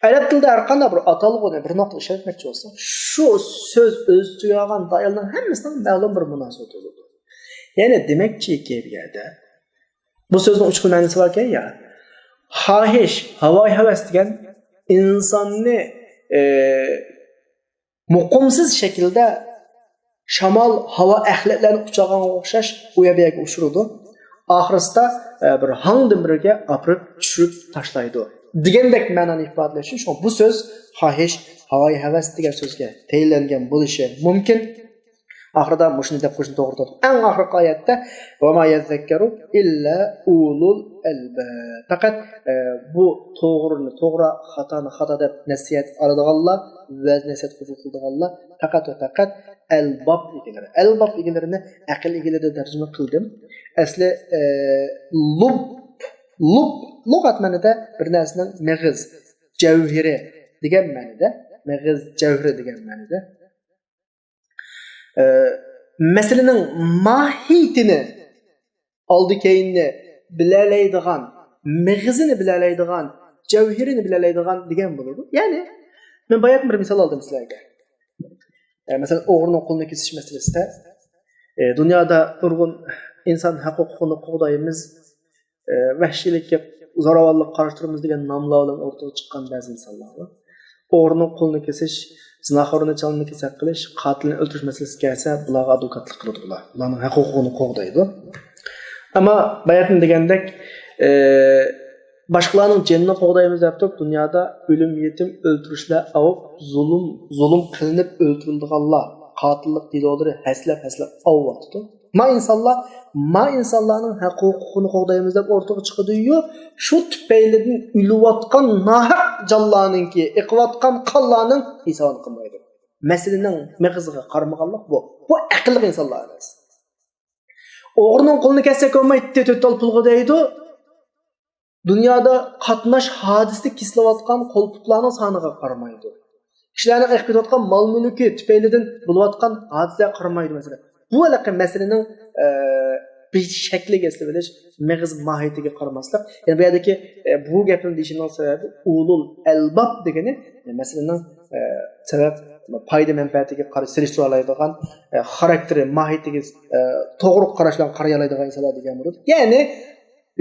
ئەرەب تىلىدا ھەر قانداق بىر ئاتالغۇنى بىر نۇقتا ئىشلەتمەكچى بولسا، شۇ سۆز ئۆز ئىچىگە ئالغان دائىرىنىڭ ھەممىسىنىڭ مەلۇم بىر مۇناسىۋىتى بولىدۇ. يەنى دېمەكچىكى، بۇ يەردە بۇ سۆزنىڭ ئۇچقۇن مەنىسى باركەن يا، خاھىش، ھاۋايى ھەۋەس دېگەن ئىنساننى، ئە، مۇقىمسىز شەكىلدە شامال، ھاۋا ئەخلەتلەرنى ئۇچۇرغانغا ئوخشاش ئۇ يەر بۇ يەرگە ئۇچۇرىدۇ. ئاخىرسىدا، ئە، بىر ھاڭدىن بىرگە ئاپىرىپ چۈشۈرۈپ تاشلايدۇ دېگەندەك مەنانى ئىپادىلەش ئۈچۈن، شۇڭا بۇ سۆز خاھىش، ھاۋايى ھەۋەس دېگەن سۆزگە تەيىنلەنگەن بولۇشى مۇمكىن. ئاخىرىدا مۇشۇنى دەپ قويۇشنى توغرا تاپتىم. ئەڭ ئاخىرقى ئايەتتە، «ۋە ما يەززەككەرۇ ئىللا ئۇلۇل ئەلباب.» پەقەت، ئە، بۇ توغرىنى توغرا، خاتانى خاتا دەپ نەسىھەت ئالىدىغانلار، ۋەز نەسىھەت قوبۇل قىلىدىغانلار پەقەت ۋە پەقەت ئەلباب ئىگىلىرى. ئەلباب ئىگىلىرىنى ئەقىل ئىگىلىرى دەپ تەرجىمە قىلدىم. ئەسلى، ئە، لۇب، لۇب، لۇغەت مەنىدە بىر نەرسىنىڭ مېغىز، جەۋھىرى دېگەن مەنىدە، مېغىز، جەۋھىرى دېگەن مەنىدە. ئە، مەسىلىنىڭ ماھىيىتىنى، ئالدى كەينىنى بىلەلەيدىغان، مېغىزىنى بىلەلەيدىغان، جەۋھىرىنى بىلەلەيدىغان دېگەن بولىدۇ. يەنى، مەن باياتىن بىر مىسال ئالدىم سىلەرگە. ئە، مەسىلەن، ئوغرىنىڭ قولىنى كېسىش مەسىلىسىدە، ئە، دۇنيادا نۇرغۇن ئىنسان ھەق ھوقۇقىنى قوغدايمىز، ئە، ۋەھشىيلىككە، زوراۋانلىققا قارشى تۇرىمىز دېگەن ناملار بىلەن ئورتىغا چىققان بەزى ئىنسانلار بار. ئوغرىنىڭ قولىنى كېسىش، زىناخورنى، چالىنى كېسەك قىلىش، قاتىلنى ئۆلتۈرۈش مەسىلىسى كەلسە، بۇلارغا ئادۋوكاتلىق قىلىدۇ بۇلار. بۇلارنىڭ ھەق ھوقۇقىنى قوغدايدۇ. ئەمما باياتىن دېگەندەك، ئە، باشقىلارنىڭ جېنىنى قوغدايمىز دەپ تۇرۇپ، دۇنيادا ئۆلۈم، يېتىم، ئۆلتۈرۈشلەر ئاۋۇپ، زۇلۇم، زۇلۇم قىلىنىپ ئۆلتۈرۈلىدىغانلار، قاتىللىق دېلولىرى ھەسسىلەپ، ھەسسىلەپ ئاۋۇۋاتىدۇ. ما ئىنسانلار، ما ئىنسانلارنىڭ ھەق ھوقۇقىنى قوغدايمىز دەپ ئورتىغا چىقىدۇ-يۇ، شۇ تۈپەيلىدىن ئۆلۈۋاتقان ناھەق جانلارنىڭكى، ئېقىۋاتقان قانلارنىڭ ھېسابىنى قىلمايدۇ. مەسىلىنىڭ مېغىزىغا قارىمىغانلىق بۇ. بۇ ئەقىللىق ئىنسانلار ئەمەس. ئوغرىنىڭ قولىنى كەسسەك بولمايتتى، تۆت تال پۇلغا دەيدۇ. دۇنيادا قاتناش ھادىسىدە كېسىلىۋاتقان قول-پۇتلارنىڭ سانىغا قارىمايدۇ. كىشىلەرنىڭ ئېقىپ كېتىۋاتقان مال-مۈلكى تۈپەيلىدىن بولۇۋاتقان ھادىسىلەرگە قارىمايدۇ، مەسىلەن. بۇ ھېلىقى مەسىلىنىڭ، ئە، بىر شەكلىگە ئېسىلىۋېلىش، مېغىز ماھىيىتىگە قارىماسلىق. يەنى بۇ يەردىكى، ئە، بۇ گەپنى دېيىشىمنىڭ سەۋەبى ئۇلۇل ئەلباب دېگىنى، ئە، مەسىلىنىڭ، ئە، سەۋەب، پايدا مەنپەئەتىگە قارا-، سېلىشتۇرالايدىغان، ئە، خاراكتېرى، ماھىيىتىگە، ئە، توغرا قاراش بىلەن قارايالايدىغان ئىنسانلار دېگەن بولىدۇ. يەنى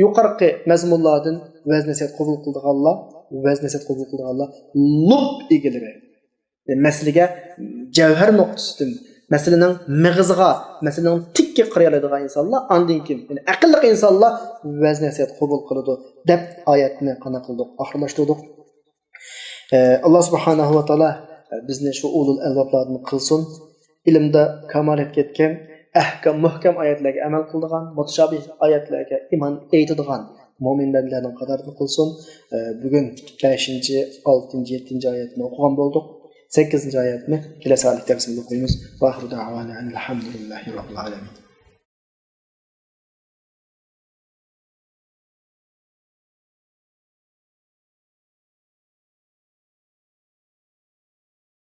يۇقىرىقى مەزمۇنلاردىن ۋەز نەسىھەت قوبۇل قىلىدىغانلار، ۋەز نەسىھەت قوبۇل قىلىدىغانلار لۇب ئىگىلىرى. مەسىلىگە جەۋھەر نۇقتىسىدىن، مەسىلىنىڭ مېغىزىغا، مەسىلىنىڭ تېگىگە قارايالايدىغان ئىنسانلار، ئاندىن كېيىن، يەنى ئەقىللىق ئىنسانلار ۋەز نەسىھەت قوبۇل قىلىدۇ، دەپ ئايەتنى قانداق قىلدۇق؟ ئاخىرلاشتۇردۇق. ئە، ئاللا سۇبھانەھۇ ۋە تائالا، ئە، بىزنى شۇ ئۇلۇل ئەلبابلاردىن قىلسۇن. ئىلىمدا كامالەتكە يەتكەن، ئەھكام، مۇھكەم ئايەتلەرگە ئەمەل قىلىدىغان، مۇتىشابىھ ئايەتلەرگە ئىمان ئېيتىدىغان مۆمىن بەندىلەرنىڭ قاتارىدا قىلسۇن. ئە، بۈگۈن بەشىنچى، ئالتىنچى، يەتتىنچى ئايەتنى ئوقۇغان بولدۇق. سەككىزىنچى ئايەتنى كېلەر سائەتلىك دەرسىمىزدە ئوقۇيمىز. ۋاخىرۇ دەئۋانا ئەنىل ھەمدۇلىللاھى رەببىل ئالەمىن.